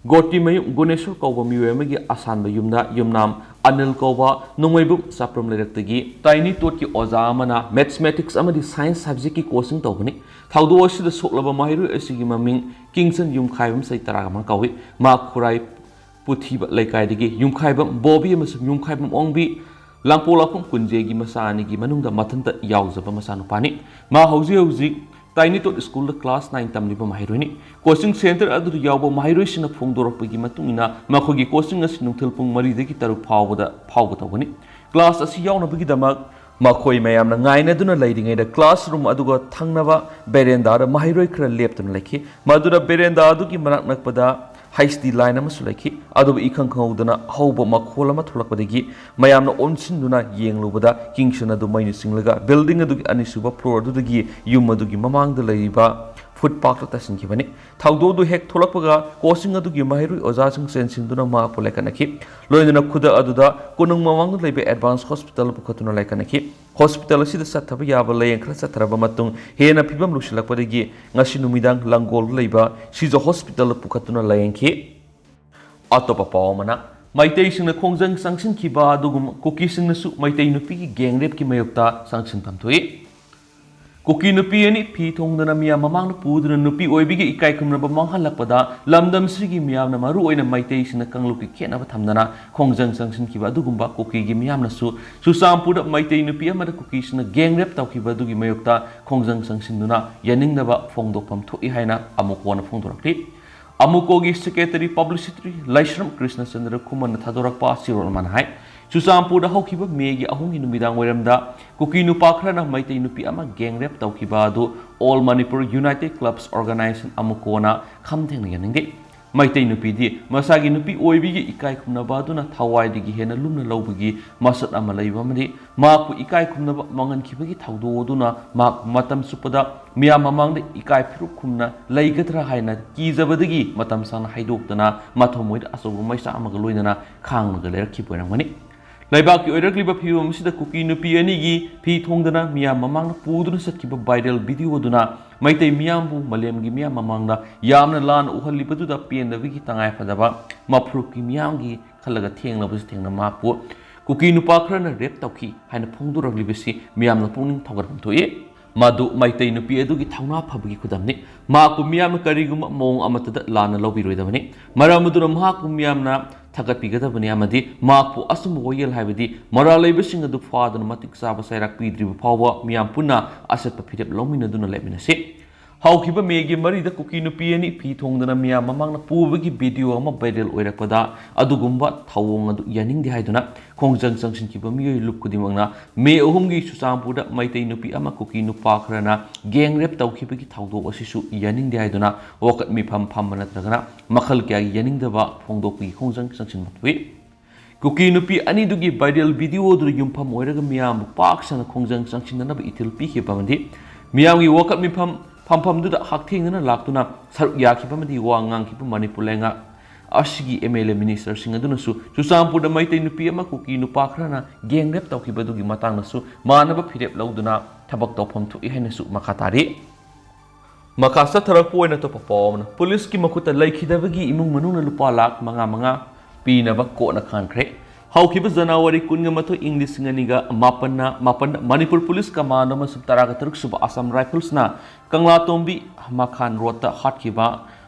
ꯒꯣꯇꯤꯃꯌꯨꯝ ꯒꯨꯅꯦꯁꯣꯔ ꯀꯧꯕ ꯃꯤꯑꯣꯏ ꯑꯃꯒꯤ ꯑꯁꯥꯟꯕ ꯌꯨꯝꯗ ꯌꯨꯝꯅꯥꯝ ꯑꯅꯤꯜ ꯀꯧꯕ ꯅꯣꯡꯃꯩꯕꯨꯡ ꯆꯥꯄ꯭ꯔꯨꯝ ꯂꯩꯔꯛꯇꯒꯤ ꯇꯥꯏꯅꯤ ꯇꯣꯠꯀꯤ ꯑꯣꯖꯥ ꯑꯃꯅ mathematics ꯑꯃꯗꯤ science subjectꯀꯤ coaching ꯇꯧꯕꯅꯤ꯫ ꯊꯧꯗꯣꯛ ꯑꯁꯤꯗ ꯁꯣꯛꯂꯕ ꯃꯍꯩꯔꯣꯏ ꯑꯁꯤꯒꯤ ꯃꯃꯤꯡ ꯀꯤꯡꯆꯟ ꯌꯨꯝꯈꯥꯏꯕꯝ ꯆꯍꯤ ꯇꯔꯥꯃꯉꯥ ꯀꯧꯏ꯫ ꯃꯍꯥꯛ ꯈꯨꯔꯥꯏ ꯄꯨꯊꯤꯕ ꯂꯩꯀꯥꯏꯗꯒꯤ ꯌꯨꯝꯈꯥꯏꯕꯝ ꯕꯣꯕꯤ ꯑꯃꯁꯨꯡ ꯌꯨꯝꯈꯥꯏꯕꯝ ꯑꯣꯡꯕꯤ ꯂꯥꯡꯄꯣꯛꯂꯥꯛꯐꯝ ꯀꯨꯟꯖꯦꯒꯤ ꯃꯆꯥ ꯑꯅꯤꯒꯤ ꯃꯅꯨꯡꯗ ꯃꯊꯟꯇ ꯌꯥꯎꯖꯕ ꯃꯆꯥꯅꯨꯄꯥꯅꯤ꯫ ꯃꯥ ꯍꯧꯖꯤꯛ ꯍꯧꯖꯤꯛ ꯇꯥꯏꯅꯤꯇꯣꯠ ꯁ꯭ꯀꯨꯜꯗ ꯀ꯭ꯂꯥꯁ ꯅꯥꯏꯟ ꯇꯝꯂꯤꯕ ꯃꯍꯩꯔꯣꯏꯅꯤ꯫ Coaching centre ꯑꯗꯨꯗ ꯌꯥꯎꯕ ꯃꯍꯩꯔꯣꯏꯁꯤꯡꯅ ꯐꯣꯡꯗꯣꯔꯛꯄꯒꯤ ꯃꯇꯨꯡ ꯏꯟꯅ ꯃꯈꯣꯏꯒꯤ coaching ꯑꯁꯤ ꯅꯨꯡꯊꯤꯜ ꯄꯨꯡ ꯃꯔꯤꯗꯒꯤ ꯇꯔꯨꯛ ꯐꯥꯎꯕꯗ ꯐꯥꯎꯕ ꯇꯧꯒꯅꯤ꯫ Class ꯑꯁꯤ ꯌꯥꯎꯅꯕꯒꯤꯗꯃꯛ ꯃꯈꯣꯏ ꯃꯌꯥꯝꯅ ꯉꯥꯏꯅꯗꯨꯅ ꯂꯩꯔꯤꯉꯩꯗ classroom ꯑꯗꯨꯒ ꯊꯪꯅꯕ verandaꯗ ꯃꯍꯩꯔꯣꯏ ꯈꯔ ꯂꯦꯞꯇꯨꯅ ꯂꯩꯈꯤ꯫ ꯃꯗꯨꯗ veranda ꯑꯗꯨꯒꯤ ꯃꯅꯥꯛ ꯅꯛꯄꯗ ꯍꯩꯁꯇꯤ line ꯑꯃꯁꯨ ꯂꯩꯈꯤ꯫ ꯑꯗꯨꯕꯨ ꯏꯈꯪ ꯈꯪꯍꯧꯗꯅ ꯑꯍꯧꯕ ꯃꯈꯣꯜ ꯑꯃ ꯊꯣꯛꯂꯛꯄꯗꯒꯤ ꯃꯌꯥꯝꯅ ꯑꯣꯟꯁꯤꯟꯗꯨꯅ ꯌꯦꯡꯂꯨꯕꯗ ꯀꯤꯡꯁꯟ ꯑꯗꯨ ꯃꯩꯅ ꯆꯤꯡꯂꯒ building ꯑꯗꯨꯒꯤ ꯑꯅꯤꯁꯨꯕ floor ꯑꯗꯨꯗꯒꯤ ꯌꯨꯝ ꯑꯗꯨꯒꯤ ꯃꯃꯥꯡꯗ ꯂꯩꯔꯤꯕ footpathꯇ ꯇꯥꯁꯤꯟꯈꯤꯕꯅꯤ꯫ ꯊꯧꯗꯣꯛ ꯑꯗꯨ ꯍꯦꯛ ꯊꯣꯛꯂꯛꯄꯒ coaching ꯑꯗꯨꯒꯤ ꯃꯍꯩꯔꯣꯏ ꯑꯣꯖꯥꯁꯤꯡ ꯆꯦꯟꯁꯤꯟꯗꯨꯅ ꯃꯍꯥꯛꯄꯨ ꯂꯥꯏꯀꯠꯅꯈꯤ꯫ ꯂꯣꯏꯅꯅ ꯈꯨꯗꯛ ꯑꯗꯨꯗ ꯀꯣꯅꯨꯡ ꯃꯃꯥꯡꯗ ꯂꯩꯕ advance hospital ꯄꯨꯈꯠꯇꯨꯅ ꯂꯥꯏꯀꯠꯅꯈꯤ꯫ Hospital ꯑꯁꯤꯗ ꯆꯠꯊꯕ ꯌꯥꯕ ꯂꯥꯌꯦꯡ ꯈꯔ ꯆꯠꯊꯔꯕ ꯃꯇꯨꯡ ꯍꯦꯟꯅ ꯐꯤꯕꯝ ꯂꯨꯁꯤꯜꯂꯛꯄꯗꯒꯤ ꯉꯁꯤ ꯅꯨꯃꯤꯗꯥꯡ ꯂꯥꯡꯒꯣꯜꯗ ꯂꯩꯕ ꯁꯤꯖ hospitalꯗ ꯄꯨꯈꯠꯇꯨꯅ ꯂꯥꯌꯦꯡꯈꯤ꯫ ꯑꯇꯣꯞꯄ ꯄꯥꯎ ꯑꯃꯅ, ꯃꯩꯇꯩꯁꯤꯡꯅ ꯈꯣꯡꯖꯪ ꯆꯪꯁꯤꯟꯈꯤꯕ ꯑꯗꯨꯒꯨꯝ ꯀꯨꯀꯤꯁꯤꯡꯅꯁꯨ ꯃꯩꯇꯩ ꯅꯨꯄꯤꯒꯤ gang rapeꯀꯤ ꯃꯥꯌꯣꯛꯇ ꯆꯪꯁꯤꯟꯐꯝ ꯊꯣꯛꯏ꯫ ꯀꯨꯀꯤ ꯅꯨꯄꯤ ꯑꯅꯤ ꯐꯤ ꯊꯣꯡꯗꯅ ꯃꯤꯌꯥꯝ ꯃꯃꯥꯡꯗ ꯄꯨꯗꯨꯅ ꯅꯨꯄꯤ ꯑꯣꯏꯕꯤꯒꯤ ꯏꯀꯥꯏ ꯈꯨꯝꯅꯕ ꯃꯥꯡꯍꯜꯂꯛꯄꯗ ꯂꯝꯗꯝꯁꯤꯒꯤ ꯃꯤꯌꯥꯝꯅ, ꯃꯔꯨꯑꯣꯏꯅ ꯃꯩꯇꯩꯁꯤꯡꯅ ꯀꯥꯡꯂꯨꯞꯀꯤ ꯈꯦꯠꯅꯕ ꯊꯝꯗꯅ ꯈꯣꯡꯖꯪ ꯆꯪꯁꯤꯟꯈꯤꯕ ꯑꯗꯨꯒꯨꯝꯕ ꯀꯨꯀꯤꯒꯤ ꯃꯤꯌꯥꯝꯅꯁꯨ ꯆꯨꯔꯆꯥꯟꯄꯨꯔꯗ ꯃꯩꯇꯩ ꯅꯨꯄꯤ ꯑꯃꯗ ꯀꯨꯀꯤꯁꯤꯡꯅ gang rape ꯇꯧꯈꯤꯕ ꯑꯗꯨꯒꯤ ꯃꯥꯌꯣꯛꯇ ꯈꯣꯡꯖꯪ ꯆꯪꯁꯤꯟꯗꯨꯅ ꯌꯥꯅꯤꯡꯗꯕ ꯐꯣꯡꯗꯣꯛꯐꯝ ꯊꯣꯛꯏ ꯍꯥꯏꯅ ꯑꯃꯨꯛ ꯍꯟꯅ ꯐꯣꯡꯗꯣꯔꯛꯂꯤ꯫ ꯑꯃꯨꯀꯣꯒꯤ secretary publicity ꯂꯥꯏꯁ꯭ꯔꯝ ꯀ꯭ꯔꯤꯁꯅꯆꯟꯗ꯭ꯔ ꯈꯨꯃꯟꯅ ꯊꯥꯗꯣꯔꯛꯄ ꯑꯁꯤꯔꯣꯜ ꯑꯃꯅ ꯍꯥꯏ, ꯆꯨꯔꯆꯥꯟꯄꯨꯔꯗ ꯍꯧꯈꯤꯕ ꯃꯦꯒꯤ ꯑꯍꯨꯝꯒꯤ ꯅꯨꯃꯤꯗꯥꯡ ꯋꯥꯏꯔꯝꯗ ꯀꯨꯀꯤ ꯅꯨꯄꯥ ꯈꯔꯅ ꯃꯩꯇꯩ ꯅꯨꯄꯤ ꯑꯃ gang rape ꯇꯧꯈꯤꯕ ꯑꯗꯨ All Manipur United Clubs Organisation ꯑꯃꯨꯀꯣꯅ ꯈꯝ ꯊꯦꯡꯅ ꯌꯥꯅꯤꯡꯗꯦ꯫ ꯃꯩꯇꯩ ꯅꯨꯄꯤꯗꯤ ꯃꯁꯥꯒꯤ ꯅꯨꯄꯤ ꯑꯣꯏꯕꯤꯒꯤ ꯏꯀꯥꯏ ꯈꯨꯝꯅꯕ ꯑꯗꯨꯅ ꯊꯋꯥꯏꯗꯒꯤ ꯍꯦꯟꯅ ꯂꯨꯝꯅ ꯂꯧꯕꯒꯤ ꯃꯁꯛ ꯑꯃ ꯂꯩꯕ ꯑꯃꯗꯤ ꯃꯍꯥꯛꯄꯨ ꯏꯀꯥꯏ ꯈꯨꯝꯅꯕ ꯃꯥꯡꯍꯟꯈꯤꯕꯒꯤ ꯊꯧꯗꯣꯛ ꯑꯗꯨꯅ ꯃꯍꯥꯛ ꯃꯇꯝ ꯆꯨꯞꯄꯗ ꯃꯤꯌꯥꯝ ꯃꯃꯥꯡꯗ ꯏꯀꯥꯏ ꯐꯤꯔꯨꯛ ꯈꯨꯝꯅ ꯂꯩꯒꯗ꯭ꯔꯥ ꯍꯥꯏꯅ ꯀꯤꯖꯕꯗꯒꯤ ꯃꯇꯝ ꯁꯥꯡꯅ ꯍꯥꯏꯗꯣꯛꯇꯅ ꯃꯊꯃꯣꯏꯗ ꯑꯆꯧꯕ ꯃꯩꯆꯥꯛ ꯑꯃꯒ ꯂꯣꯏꯅꯅ ꯈꯥꯡꯂꯒ ꯂꯩꯔꯛꯈꯤꯕ ꯑꯣꯏꯔꯝꯒꯅꯤ꯫ ꯂꯩꯕꯥꯛꯀꯤ ꯑꯣꯏꯔꯛꯂꯤꯕ ꯐꯤꯕꯝ ꯑꯁꯤꯗ ꯀꯨꯀꯤ ꯅꯨꯄꯤ ꯑꯅꯤꯒꯤ ꯐꯤ ꯊꯣꯡꯗꯅ ꯃꯤꯌꯥꯝ ꯃꯃꯥꯡꯗ ꯄꯨꯗꯨꯅ ꯆꯠꯈꯤꯕ viral video ꯑꯗꯨꯅ ꯃꯩꯇꯩ ꯃꯤꯌꯥꯝꯕꯨ ꯃꯥꯂꯦꯝꯒꯤ ꯃꯤꯌꯥꯝ ꯃꯃꯥꯡꯗ ꯌꯥꯝꯅ ꯂꯥꯟꯅ ꯎꯍꯜꯂꯤꯕꯗꯨꯗ ꯄꯦꯟꯗꯕꯒꯤ ꯇꯉꯥꯏꯐꯗꯕ ꯃꯐꯨꯔꯨꯞꯀꯤ ꯃꯤꯌꯥꯝꯒꯤ ꯈꯜꯂꯒ ꯊꯦꯡꯂꯕꯁꯨ ꯊꯦꯡꯅ ꯃꯍꯥꯛꯄꯨ ꯀꯨꯀꯤ ꯅꯨꯄꯥ ꯈꯔꯅ rape ꯇꯧꯈꯤ ꯍꯥꯏꯅ ꯐꯣꯡꯗꯣꯔꯛꯂꯤꯕꯁꯤ ꯃꯤꯌꯥꯝꯅ ꯄꯨꯛꯅꯤꯡ ꯊꯧꯒꯠꯐꯝ ꯊꯣꯛꯏ꯫ ꯃꯗꯨ ꯃꯩꯇꯩ ꯅꯨꯄꯤ ꯑꯗꯨꯒꯤ ꯊꯧꯅꯥ ꯐꯕꯒꯤ ꯈꯨꯗꯝꯅꯤ꯫ ꯃꯍꯥꯛꯄꯨ ꯃꯤꯌꯥꯝꯅ ꯀꯔꯤꯒꯨꯝꯕ ꯃꯑꯣꯡ ꯑꯃꯠꯇꯗ ꯂꯥꯟꯅ ꯂꯧꯕꯤꯔꯣꯏꯗꯕꯅꯤ꯫ ꯃꯔꯝ ꯑꯗꯨꯅ ꯃꯍꯥꯛꯄꯨ ꯃꯤꯌꯥꯝꯅ ꯊꯥꯒꯠꯄꯤꯒꯗꯕꯅꯤ ꯑꯃꯗꯤ ꯃꯍꯥꯛꯄꯨ ꯑꯆꯨꯝꯕ ꯋꯥꯌꯦꯜ ꯍꯥꯏꯕꯗꯤ ꯃꯔꯥꯜ ꯂꯩꯕꯁꯤꯡ ꯑꯗꯨ ꯐꯥꯗꯨꯅ ꯃꯇꯤꯛ ꯆꯥꯕ ꯆꯩꯔꯥꯛ ꯄꯤꯗ꯭ꯔꯤꯕ ꯐꯥꯎꯕ ꯃꯤꯌꯥꯝ ꯄꯨꯟꯅ ꯑꯆꯠꯄ ꯐꯤꯔꯦꯞ ꯂꯧꯃꯤꯟꯅꯗꯨꯅ ꯂꯦꯞꯃꯤꯟꯅꯁꯤ꯫ ꯍꯧꯈꯤꯕ ꯃꯦꯒꯤ ꯃꯔꯤꯗ ꯀꯨꯀꯤ ꯅꯨꯄꯤ ꯑꯅꯤ ꯐꯤ ꯊꯣꯡꯗꯅ ꯃꯤꯌꯥꯝ ꯃꯃꯥꯡꯗ ꯄꯨꯕꯒꯤ video ꯑꯃ viral ꯑꯣꯏꯔꯛꯄꯗ ꯑꯗꯨꯒꯨꯝꯕ ꯊꯧꯑꯣꯡ ꯑꯗꯨ ꯌꯥꯅꯤꯡꯗꯦ ꯍꯥꯏꯗꯨꯅ ꯈꯣꯡꯖꯪ ꯆꯪꯁꯤꯟꯈꯤꯕ ꯃꯤꯑꯣꯏ ꯂꯨꯞ ꯈꯨꯗꯤꯡꯃꯛꯅ ꯃꯦ ꯑꯍꯨꯝꯒꯤ ꯆꯨꯔꯆꯥꯟꯄꯨꯔꯗ ꯃꯩꯇꯩ ꯅꯨꯄꯤ ꯑꯃ ꯀꯨꯀꯤ ꯅꯨꯄꯥ ꯈꯔꯅ gang rape ꯇꯧꯈꯤꯕꯒꯤ ꯊꯧꯗꯣꯛ ꯑꯁꯤꯁꯨ ꯌꯥꯅꯤꯡꯗꯦ ꯍꯥꯏꯗꯨꯅ ꯋꯥꯀꯠ ꯃꯤꯐꯝ ꯐꯝꯕ ꯅꯠꯇ꯭ꯔꯒꯅ ꯃꯈꯜ ꯀꯌꯥꯒꯤ ꯌꯥꯅꯤꯡꯗꯕ ꯐꯣꯡꯗꯣꯛꯄꯒꯤ ꯈꯣꯡꯖꯪ ꯆꯪꯁꯤꯟꯕ ꯊꯣꯛꯏ꯫ ꯀꯨꯀꯤ ꯅꯨꯄꯤ ꯑꯅꯤꯗꯨꯒꯤ viral video ꯑꯗꯨꯗ ꯌꯨꯝꯐꯝ ꯑꯣꯏꯔꯒ ꯃꯤꯌꯥꯝꯕꯨ ꯄꯥꯛ ꯁꯟꯅ ꯈꯣꯡꯖꯪ ꯆꯪꯁꯤꯟꯅꯅꯕ ꯏꯊꯤꯜ ꯄꯤꯈꯤꯕ ꯑꯃꯗꯤ ꯃꯤꯌꯥꯝꯒꯤ ꯋꯥꯀꯠ ꯃꯤꯐꯝ ꯐꯝꯐꯝꯗꯨꯗ ꯍꯛꯊꯦꯡꯅꯅ ꯂꯥꯛꯇꯨꯅ ꯁꯔꯨꯛ ꯌꯥꯈꯤꯕ ꯑꯃꯗꯤ ꯋꯥ ꯉꯥꯡꯈꯤꯕ ꯃꯅꯤꯄꯨꯔ ꯂꯩꯉꯥꯛ ꯑꯁꯤꯒꯤ MLA ministerꯁꯤꯡ ꯑꯗꯨꯅꯁꯨ ꯆꯨꯔꯆꯥꯟꯄꯨꯔꯗ ꯃꯩꯇꯩ ꯅꯨꯄꯤ ꯑꯃ ꯀꯨꯀꯤ ꯅꯨꯄꯥ ꯈꯔꯅ gang rape ꯇꯧꯈꯤꯕꯗꯨꯒꯤ ꯃꯇꯥꯡꯗꯁꯨ ꯃꯥꯟꯅꯕ ꯐꯤꯔꯦꯞ ꯂꯧꯗꯨꯅ ꯊꯕꯛ ꯇꯧꯐꯝ ꯊꯣꯛꯏ ꯍꯥꯏꯅꯁꯨ ꯃꯈꯥ ꯇꯥꯔꯤ꯫ ꯃꯈꯥ ꯆꯠꯊꯔꯛꯄ ꯑꯣꯏꯅ ꯑꯇꯣꯞꯄ ꯄꯥꯎ ꯑꯃꯅ, ꯄꯨꯂꯤꯁꯀꯤ ꯃꯈꯨꯠꯇ ꯂꯩꯈꯤꯗꯕꯒꯤ ꯏꯃꯨꯡ ꯃꯅꯨꯡꯅ ꯂꯨꯄꯥ ꯂꯥꯈ ꯃꯉꯥ ꯃꯉꯥ ꯄꯤꯅꯕ ꯀꯣꯔꯠꯅ ꯈꯟꯈ꯭ꯔꯦ꯫ ꯍꯧꯈꯤꯕ ꯖꯅꯋꯥꯔꯤ ꯀꯨꯟꯒ ꯃꯥꯊꯣꯏ, ꯏꯪ ꯂꯤꯁꯤꯡ ꯑꯅꯤꯒ ꯃꯥꯄꯟꯅ, ꯃꯥꯄꯟꯗ ꯃꯅꯤꯄꯨꯔ ꯄꯨꯂꯤꯁ ꯀꯃꯥꯟꯗꯣ ꯑꯃꯁꯨꯡ ꯇꯔꯥꯒ ꯇꯔꯨꯛ ꯁꯨꯕ ꯑꯁꯥꯝ ꯔꯥꯏꯐꯜꯁꯅ ꯀꯪꯂꯥꯇꯣꯡꯕꯤ ꯃꯈꯥꯟ ꯔꯣꯗꯇ ꯍꯥꯠꯈꯤꯕ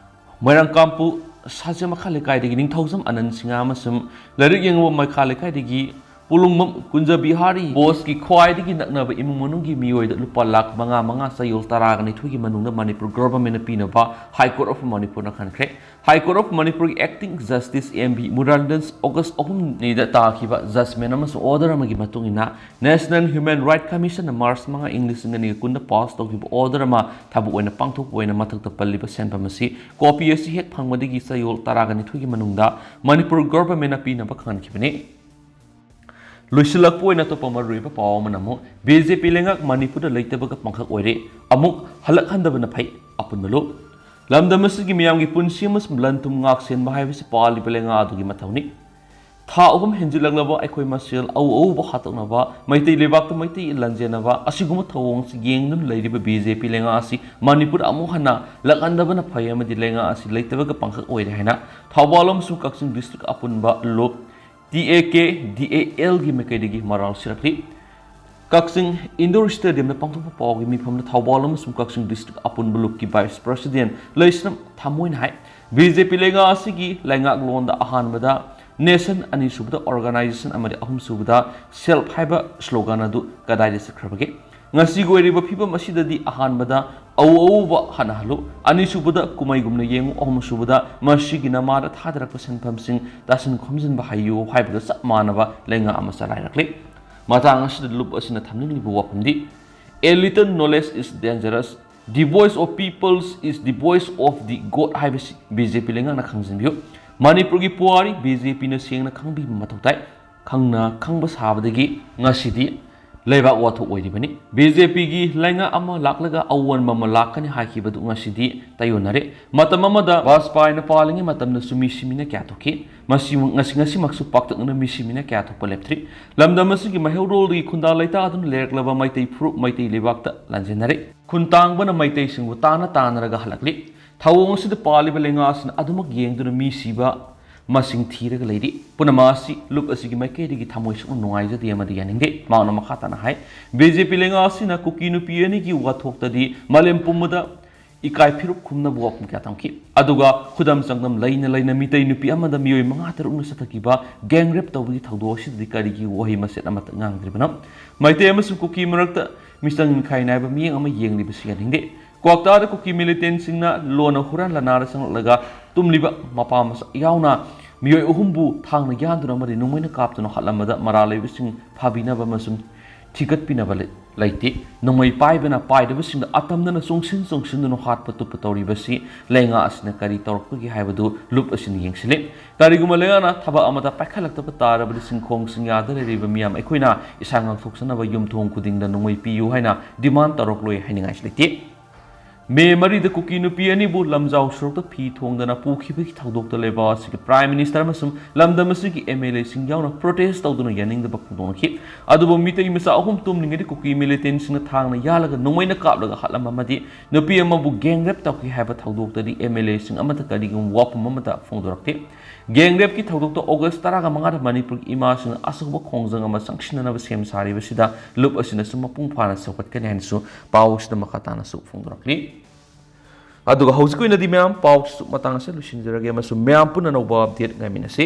ꯃꯣꯏꯔꯥꯡꯀꯥꯝꯄꯨ ꯁꯥꯖꯦ ꯃꯈꯥ ꯂꯩꯀꯥꯏꯗꯒꯤ ꯅꯤꯡꯊꯧꯖꯝ ꯑꯅꯟ ꯁꯤꯡꯍ ꯑꯃꯁꯨꯡ ꯂꯥꯏꯔꯤꯛ ꯌꯦꯡꯉꯨꯕ ꯃꯈꯥ ꯂꯩꯀꯥꯏꯗꯒꯤ ꯄꯨꯂꯨꯡꯕꯝ ꯀꯨꯟꯖꯕꯤꯍꯥꯔꯤ ꯕꯣꯁꯀꯤ ꯈ꯭ꯋꯥꯏꯗꯒꯤ ꯅꯛꯅꯕ ꯏꯃꯨꯡ ꯃꯅꯨꯡꯒꯤ ꯃꯤꯑꯣꯏꯗ ꯂꯨꯄꯥ ꯂꯥꯈ ꯃꯉꯥ ꯃꯉꯥ, ꯆꯌꯣꯜ ꯇꯔꯥꯒ ꯅꯤꯊꯣꯏꯒꯤ ꯃꯅꯨꯡꯗ ꯃꯅꯤꯄꯨꯔ ꯒꯣꯚꯔꯟꯃꯦꯟꯠꯅ ꯄꯤꯅꯕ High Court of ꯃꯅꯤꯄꯨꯔꯅ ꯈꯟꯈ꯭ꯔꯦ꯫ High Court of ꯃꯅꯤꯄꯨꯔꯒꯤ acting justice M B Muralidaran ꯑꯣꯒꯁ ꯑꯍꯨꯝꯅꯤꯗ ꯇꯥꯈꯤꯕ judgment ꯑꯃꯁꯨꯡ order ꯑꯃꯒꯤ ꯃꯇꯨꯡ ꯏꯟꯅ, National Human Rights Commissionꯅ ꯃꯥꯔꯆ ꯃꯉꯥ, ꯏꯪ ꯂꯤꯁꯤꯡ ꯑꯅꯤꯒ ꯀꯨꯟꯗ pass ꯇꯧꯈꯤꯕ order ꯑꯃ ꯊꯕꯛ ꯑꯣꯏꯅ ꯄꯥꯡꯊꯣꯛꯄ ꯑꯣꯏꯅ ꯃꯊꯛꯇ ꯄꯜꯂꯤꯕ ꯁꯦꯟꯐꯝ ꯑꯁꯤ copy ꯑꯁꯤ ꯍꯦꯛ ꯐꯪꯕꯗꯒꯤ ꯆꯌꯣꯜ ꯇꯔꯥꯒ ꯅꯤꯊꯣꯏꯒꯤ ꯃꯅꯨꯡꯗ ꯃꯅꯤꯄꯨꯔ ꯒꯣꯚꯔꯟꯃꯦꯟꯠꯅ ꯄꯤꯅꯕ ꯈꯪꯍꯟꯈꯤꯕꯅꯤ꯫ ꯂꯣꯏꯁꯤꯜꯂꯛꯄ ꯑꯣꯏꯅ ꯑꯇꯣꯞꯄ ꯃꯔꯨꯑꯣꯏꯕ ꯄꯥꯎ ꯑꯃꯅ ꯑꯃꯨꯛ, BJP ꯂꯩꯉꯥꯛ ꯃꯅꯤꯄꯨꯔꯗ ꯂꯩꯇꯕꯒ ꯄꯥꯡꯈꯛ ꯑꯣꯏꯔꯦ, ꯑꯃꯨꯛ ꯍꯜꯂꯛꯍꯟꯗꯕꯅ ꯐꯩ, ꯑꯄꯨꯟꯕ ꯂꯨꯞ꯫ ꯂꯝꯗꯝ ꯑꯁꯤꯒꯤ ꯃꯤꯌꯥꯝꯒꯤ ꯄꯨꯟꯁꯤ ꯑꯃꯁꯨꯡ ꯂꯟ ꯊꯨꯝ ꯉꯥꯛ ꯁꯦꯟꯕ ꯍꯥꯏꯕꯁꯤ ꯄꯥꯜꯂꯤꯕ ꯂꯩꯉꯥꯛ ꯑꯗꯨꯒꯤ ꯃꯊꯧꯅꯤ꯫ ꯊꯥ ꯑꯍꯨꯝ ꯍꯦꯟꯖꯤꯜꯂꯛꯂꯕ ꯑꯩꯈꯣꯏ ꯃꯁꯦꯜ ꯑꯎ ꯑꯎꯕ ꯍꯥꯠꯇꯣꯛꯅꯕ, ꯃꯩꯇꯩ ꯂꯩꯕꯥꯛꯇ ꯃꯩꯇꯩ ꯂꯥꯟꯖꯦꯟꯅꯕ ꯑꯁꯤꯒꯨꯝꯕ ꯊꯧꯑꯣꯡ ꯑꯁꯤ ꯌꯦꯡꯗꯨꯅ ꯂꯩꯔꯤꯕ ꯕꯤ ꯖꯦ ꯄꯤ ꯂꯩꯉꯥꯛ ꯑꯁꯤ ꯃꯅꯤꯄꯨꯔ ꯑꯃꯨꯛ ꯍꯟꯅ ꯂꯥꯛꯍꯟꯗꯕꯅ ꯐꯩ ꯑꯃꯗꯤ ꯂꯩꯉꯥꯛ ꯑꯁꯤ ꯂꯩꯇꯕꯒ ꯄꯥꯡꯈꯛ ꯑꯣꯏꯔꯦ ꯍꯥꯏꯅ ꯊꯧꯕꯥꯜ ꯑꯃꯁꯨꯡ ꯀꯛꯆꯤꯡ ꯗꯤꯁꯇ꯭ꯔꯤꯛ ꯑꯄꯨꯟꯕ ꯂꯨꯞ, ꯇꯤ ꯑꯦ ꯀꯦ ꯗꯤ ꯑꯦ ꯑꯦꯜꯒꯤ ꯃꯥꯏꯀꯩꯗꯒꯤ ꯃꯔꯥꯜ ꯁꯤꯔꯛꯂꯤ꯫ ꯀꯛꯆꯤꯡ ꯏꯟꯗꯣꯔ ꯁ꯭ꯇꯦꯗꯤꯌꯝꯗ ꯄꯥꯡꯊꯣꯛꯄ ꯄꯥꯎꯒꯤ ꯃꯤꯐꯝꯗ ꯊꯧꯕꯥꯜ ꯑꯃꯁꯨꯡ ꯀꯛꯆꯤꯡ ꯗꯤꯁꯇ꯭ꯔꯤꯛ ꯑꯄꯨꯟꯕ ꯂꯨꯞꯀꯤ ꯚꯥꯏꯁ ꯄ꯭ꯔꯁꯤꯗꯦꯟ ꯂꯩꯁ꯭ꯔꯝ ꯊꯥꯃꯣꯏꯅ ꯍꯥꯏ, ꯕꯤ ꯖꯦ ꯄꯤ ꯂꯩꯉꯥꯛ ꯑꯁꯤꯒꯤ ꯂꯩꯉꯥꯛꯂꯣꯟꯗ ꯑꯍꯥꯟꯕꯗ ꯅꯦꯁꯟ, ꯑꯅꯤꯁꯨꯕꯗ ꯑꯣꯔꯒꯅꯥꯏꯖꯦꯁꯟ ꯑꯃꯗꯤ ꯑꯍꯨꯝꯁꯨꯕꯗ ꯁꯦꯜꯐ ꯍꯥꯏꯕ ꯁ꯭ꯂꯣꯒꯥꯟ ꯑꯗꯨ ꯀꯗꯥꯏꯗ ꯆꯠꯈ꯭ꯔꯕꯒꯦ? ꯉꯁꯤꯒꯤ ꯑꯣꯏꯔꯤꯕ ꯐꯤꯕꯝ ꯑꯁꯤꯗꯗꯤ ꯑꯍꯥꯟꯕꯗ ꯑꯎ ꯑꯎꯕ ꯍꯟꯅꯍꯜꯂꯨ, ꯑꯅꯤꯁꯨꯕꯗ ꯀꯨꯝꯍꯩꯒꯨꯝꯅ ꯌꯦꯡꯉꯨ, ꯑꯍꯨꯝꯁꯨꯕꯗ ꯃꯁꯤꯒꯤ ꯅꯃꯥꯗ ꯊꯥꯗꯔꯛꯄ ꯁꯦꯟꯐꯝꯁꯤꯡ ꯇꯥꯁꯤꯟ ꯈꯣꯝꯖꯤꯟꯕ ꯍꯩꯌꯨ ꯍꯥꯏꯕꯒ ꯆꯞ ꯃꯥꯟꯅꯕ ꯂꯩꯉꯥꯛ ꯑꯃ ꯆꯂꯥꯏꯔꯛꯂꯤ꯫ ꯃꯇꯥꯡ ꯑꯁꯤꯗ ꯂꯨꯞ ꯑꯁꯤꯅ ꯊꯝꯅꯤꯡꯂꯤꯕ ꯋꯥꯐꯝꯗꯤ, "A little knowledge is dangerous, devoid of peoples is devoid of the God" ꯍꯥꯏꯕꯁꯤ ꯕꯤ ꯖꯦ ꯄꯤ ꯂꯩꯉꯥꯛꯅ ꯈꯪꯖꯤꯟꯕꯤꯌꯨ꯫ ꯃꯅꯤꯄꯨꯔꯒꯤ ꯄꯨꯋꯥꯔꯤ ꯕꯤ ꯖꯦ ꯄꯤꯅ ꯁꯦꯡꯅ ꯈꯪꯕꯤꯕ ꯃꯊꯧ ꯇꯥꯏ꯫ ꯈꯪꯅ ꯈꯪꯕ ꯁꯥꯕꯗꯒꯤ ꯉꯁꯤꯗꯤ ꯂꯩꯕꯥꯛ ꯋꯥꯊꯣꯛ ꯑꯣꯏꯔꯤꯕꯅꯤ꯫ ꯕꯤ ꯖꯦ ꯄꯤꯒꯤ ꯂꯩꯉꯥꯛ ꯑꯃ ꯂꯥꯛꯂꯒ ꯑꯑꯣꯟꯕ ꯑꯃ ꯂꯥꯛꯀꯅꯤ ꯍꯥꯏꯈꯤꯕꯗꯨ ꯉꯁꯤꯗꯤ ꯇꯥꯏꯌꯣꯟꯅꯔꯦ꯫ ꯃꯇꯝ ꯑꯃꯗ ꯕꯥꯖꯄꯥꯏꯅ ꯄꯥꯜꯂꯤꯉꯩ ꯃꯇꯝꯗꯁꯨ ꯃꯤꯁꯤ ꯃꯤꯅ ꯀꯌꯥ ꯊꯣꯛꯈꯤ꯫ ꯃꯁꯤ ꯉꯁꯤ, ꯉꯁꯤꯃꯛꯁꯨ ꯄꯥꯛꯇꯛꯅꯅ ꯃꯤꯁꯤ ꯃꯤꯅ ꯀꯌꯥ ꯊꯣꯛꯄ ꯂꯦꯞꯇ꯭ꯔꯤ꯫ ꯂꯝꯗꯝ ꯑꯁꯤꯒꯤ ꯃꯩꯍꯧꯔꯣꯜꯗꯒꯤ ꯈꯨꯟꯗꯥ ꯂꯩꯇꯥꯗꯨꯅ ꯂꯩꯔꯛꯂꯕ ꯃꯩꯇꯩ ꯐꯨꯔꯨꯞ ꯃꯩꯇꯩ ꯂꯩꯕꯥꯛꯇ ꯂꯥꯟꯖꯦꯟꯅꯔꯦ꯫ ꯈꯨꯟ ꯇꯥꯡꯕꯅ ꯃꯩꯇꯩꯁꯤꯡꯕꯨ ꯇꯥꯅ ꯇꯥꯅꯔꯒ ꯍꯜꯂꯛꯂꯤ꯫ ꯊꯧꯑꯣꯡ ꯑꯁꯤꯗ ꯄꯥꯜꯂꯤꯕ ꯂꯩꯉꯥꯛ ꯑꯁꯤꯅ ꯑꯗꯨꯃꯛ ꯌꯦꯡꯗꯨꯅ ꯃꯤ ꯁꯤꯕ ꯃꯁꯤꯡ ꯊꯤꯔꯒ ꯂꯩꯔꯤ꯫ ꯄꯨꯝꯅꯃꯛ ꯑꯁꯤ ꯂꯨꯞ ꯑꯁꯤꯒꯤ ꯃꯥꯏꯀꯩꯗꯒꯤ ꯊꯃꯣꯏ ꯁꯣꯛꯅ ꯅꯨꯡꯉꯥꯏꯖꯗꯦ ꯑꯃꯗꯤ ꯌꯥꯅꯤꯡꯗꯦ꯫ ꯃꯍꯥꯛꯅ ꯃꯈꯥ ꯇꯥꯅ ꯍꯥꯏ, "ꯕꯤ ꯖꯦ ꯄꯤ ꯂꯩꯉꯥꯛ ꯑꯁꯤꯅ ꯀꯨꯀꯤ ꯅꯨꯄꯤ ꯑꯅꯤꯒꯤ ꯋꯥꯊꯣꯛꯇꯗꯤ ꯃꯥꯂꯦꯝ ꯄꯨꯝꯕꯗ ꯏꯀꯥꯏ ꯐꯤꯔꯨꯛ ꯈꯨꯝꯅꯕ ꯋꯥꯐꯝ ꯀꯌꯥ ꯊꯝꯈꯤ꯫ ꯑꯗꯨꯒ ꯈꯨꯗꯝ ꯆꯥꯡꯗꯝ ꯂꯩꯅ ꯂꯩꯅ ꯃꯤꯇꯩ ꯅꯨꯄꯤ ꯑꯃꯗ ꯃꯤꯑꯣꯏ ꯃꯉꯥ ꯇꯔꯨꯛꯅ ꯆꯠꯊꯈꯤꯕ ꯒꯦꯡ ꯔꯦꯞ ꯇꯧꯕꯒꯤ ꯊꯧꯗꯣꯛ ꯑꯁꯤꯗꯗꯤ ꯀꯔꯤꯒꯤ ꯋꯥꯍꯩ ꯃꯆꯦꯠ ꯑꯃꯠꯇ ꯉꯥꯡꯗ꯭ꯔꯤꯕꯅꯣ? ꯃꯩꯇꯩ ꯑꯃꯁꯨꯡ ꯀꯨꯀꯤ ꯃꯔꯛꯇ ꯃꯤꯆꯪ ꯃꯤꯈꯥꯏ ꯅꯥꯏꯕ ꯃꯤꯠꯌꯦꯡ ꯑꯃ ꯌꯦꯡꯂꯤꯕꯁꯤ ꯌꯥꯅꯤꯡꯗꯦ꯫ ꯀ꯭ꯋꯥꯛꯇꯥꯗ ꯀꯨꯀꯤ ꯃꯤꯂꯤꯇꯦꯟꯁꯤꯡꯅ ꯂꯣꯟꯅ ꯍꯨꯔꯥꯟ ꯂꯥꯟꯅꯥꯗ ꯆꯪꯂꯛꯂꯒ ꯇꯨꯝꯂꯤꯕ ꯃꯄꯥ ꯃꯆꯥ ꯌꯥꯎꯅ ꯃꯤꯑꯣꯏ ꯑꯍꯨꯝꯕꯨ ꯊꯥꯡꯅ ꯌꯥꯟꯗꯨꯅ ꯑꯃꯗꯤ ꯅꯣꯡꯃꯩꯅ ꯀꯥꯞꯇꯨꯅ ꯍꯥꯠꯂꯝꯕꯗ ꯃꯔꯥꯜ ꯂꯩꯕꯁꯤꯡ ꯐꯥꯕꯤꯅꯕ ꯑꯃꯁꯨꯡ ꯊꯤꯒꯠꯄꯤꯅꯕ ꯂꯩ-, ꯂꯩꯇꯦ꯫ ꯅꯣꯡꯃꯩ ꯄꯥꯏꯕꯅ ꯄꯥꯏꯗꯕꯁꯤꯡꯗ ꯑꯇꯝꯅꯅ ꯆꯣꯡꯁꯤꯟ ꯆꯣꯡꯁꯤꯟꯗꯨꯅ ꯍꯥꯠꯄ ꯇꯨꯞꯄ ꯇꯧꯔꯤꯕꯁꯤ ꯂꯩꯉꯥꯛ ꯑꯁꯤꯅ ꯀꯔꯤ ꯇꯧꯔꯛꯄꯒꯦ ꯍꯥꯏꯕꯗꯨ ꯂꯨꯞ ꯑꯁꯤꯅ ꯌꯦꯡꯁꯤꯜꯂꯤ꯫ ꯀꯔꯤꯒꯨꯝꯕ ꯂꯩꯉꯥꯛꯅ ꯊꯕꯛ ꯑꯃꯗ ꯄꯥꯏꯈꯠꯂꯛꯇꯕ ꯇꯥꯔꯕꯗꯤ ꯁꯤꯡꯈꯣꯡ ꯁꯤꯡꯌꯥꯗ ꯂꯩꯔꯤꯕ ꯃꯤꯌꯥꯝ ꯑꯩꯈꯣꯏꯅ ꯏꯁꯥ ꯉꯥꯛꯊꯣꯛꯆꯅꯕ ꯌꯨꯝꯊꯣꯡ ꯈꯨꯗꯤꯡꯗ ꯅꯣꯡꯃꯩ ꯄꯤꯌꯨ ꯍꯥꯏꯅ ꯗꯤꯃꯥꯟ ꯇꯧꯔꯛꯂꯣꯏ ꯍꯥꯏꯅꯤꯡꯉꯥꯏꯁꯨ ꯂꯩꯇꯦ"꯫ ꯃꯦ ꯃꯔꯤꯗ ꯀꯨꯀꯤ ꯅꯨꯄꯤ ꯑꯅꯤꯕꯨ ꯂꯝꯖꯥꯎ ꯁꯣꯔꯣꯛꯇ ꯐꯤ ꯊꯣꯡꯗꯅ ꯄꯨꯈꯤꯕꯒꯤ ꯊꯧꯗꯣꯛꯇ ꯂꯩꯕꯥꯛ ꯑꯁꯤꯒꯤ Prime Minister ꯑꯃꯁꯨꯡ ꯂꯝꯗꯝ ꯑꯁꯤꯒꯤ M L A ꯁꯤꯡ ꯌꯥꯎꯅ protest ꯇꯧꯗꯨꯅ ꯌꯥꯅꯤꯡꯗꯕ ꯐꯣꯡꯗꯣꯛꯅꯈꯤ꯫ ꯑꯗꯨꯕꯨ ꯃꯤꯇꯩ ꯃꯆꯥ ꯑꯍꯨꯝ ꯇꯨꯝꯂꯤꯉꯩꯗ ꯀꯨꯀꯤ militant ꯁꯤꯡꯅ ꯊꯥꯡꯅ ꯌꯥꯜꯂꯒ ꯅꯣꯡꯃꯩꯅ ꯀꯥꯞꯂꯒ ꯍꯥꯠꯂꯝꯕ ꯑꯃꯗꯤ ꯅꯨꯄꯤ ꯑꯃꯕꯨ gang rape ꯇꯧꯈꯤ ꯍꯥꯏꯕ ꯊꯧꯗꯣꯛꯇꯗꯤ M L A ꯁꯤꯡ ꯑꯃꯠꯇ ꯀꯔꯤꯒꯨꯝꯕ ꯋꯥꯐꯝ ꯑꯃꯠꯇ ꯐꯣꯡꯗꯣꯔꯛꯇꯦ꯫ Gang rape ꯀꯤ ꯊꯧꯗꯣꯛꯇ August ꯇꯔꯥꯒ ꯃꯉꯥꯗ ꯃꯅꯤꯄꯨꯔꯒꯤ ꯏꯃꯥꯁꯤꯡꯅ ꯑꯆꯧꯕ ꯈꯣꯡꯖꯪ ꯑꯃ ꯆꯪꯁꯤꯟꯅꯅꯕ ꯁꯦꯝ ꯁꯥꯔꯤꯕꯁꯤꯗ ꯂꯨꯞ ꯑꯁꯤꯅꯁꯨ ꯃꯄꯨꯡ ꯐꯥꯅ ꯆꯥꯎꯈꯠꯀꯅꯤ ꯍꯥꯏꯅꯁꯨ ꯄꯥꯎ ꯑꯁꯤꯗ ꯃꯈꯥ ꯇꯥꯅꯁꯨ ꯐꯣꯡꯗꯣꯔꯛꯂꯤ꯫ ꯑꯗꯨꯒ ꯍꯧꯖꯤꯛꯀꯤ ꯑꯣꯏꯅꯗꯤ ꯃꯌꯥꯝ ꯄꯥꯎꯁꯨ ꯃꯇꯥꯡ ꯑꯁꯤꯗ ꯂꯣꯏꯁꯤꯟꯖꯔꯒꯦ ꯑꯃꯁꯨꯡ ꯃꯌꯥꯝ ꯄꯨꯟꯅ ꯑꯅꯧꯕ update ꯉꯥꯏꯃꯤꯟꯅꯁꯤ꯫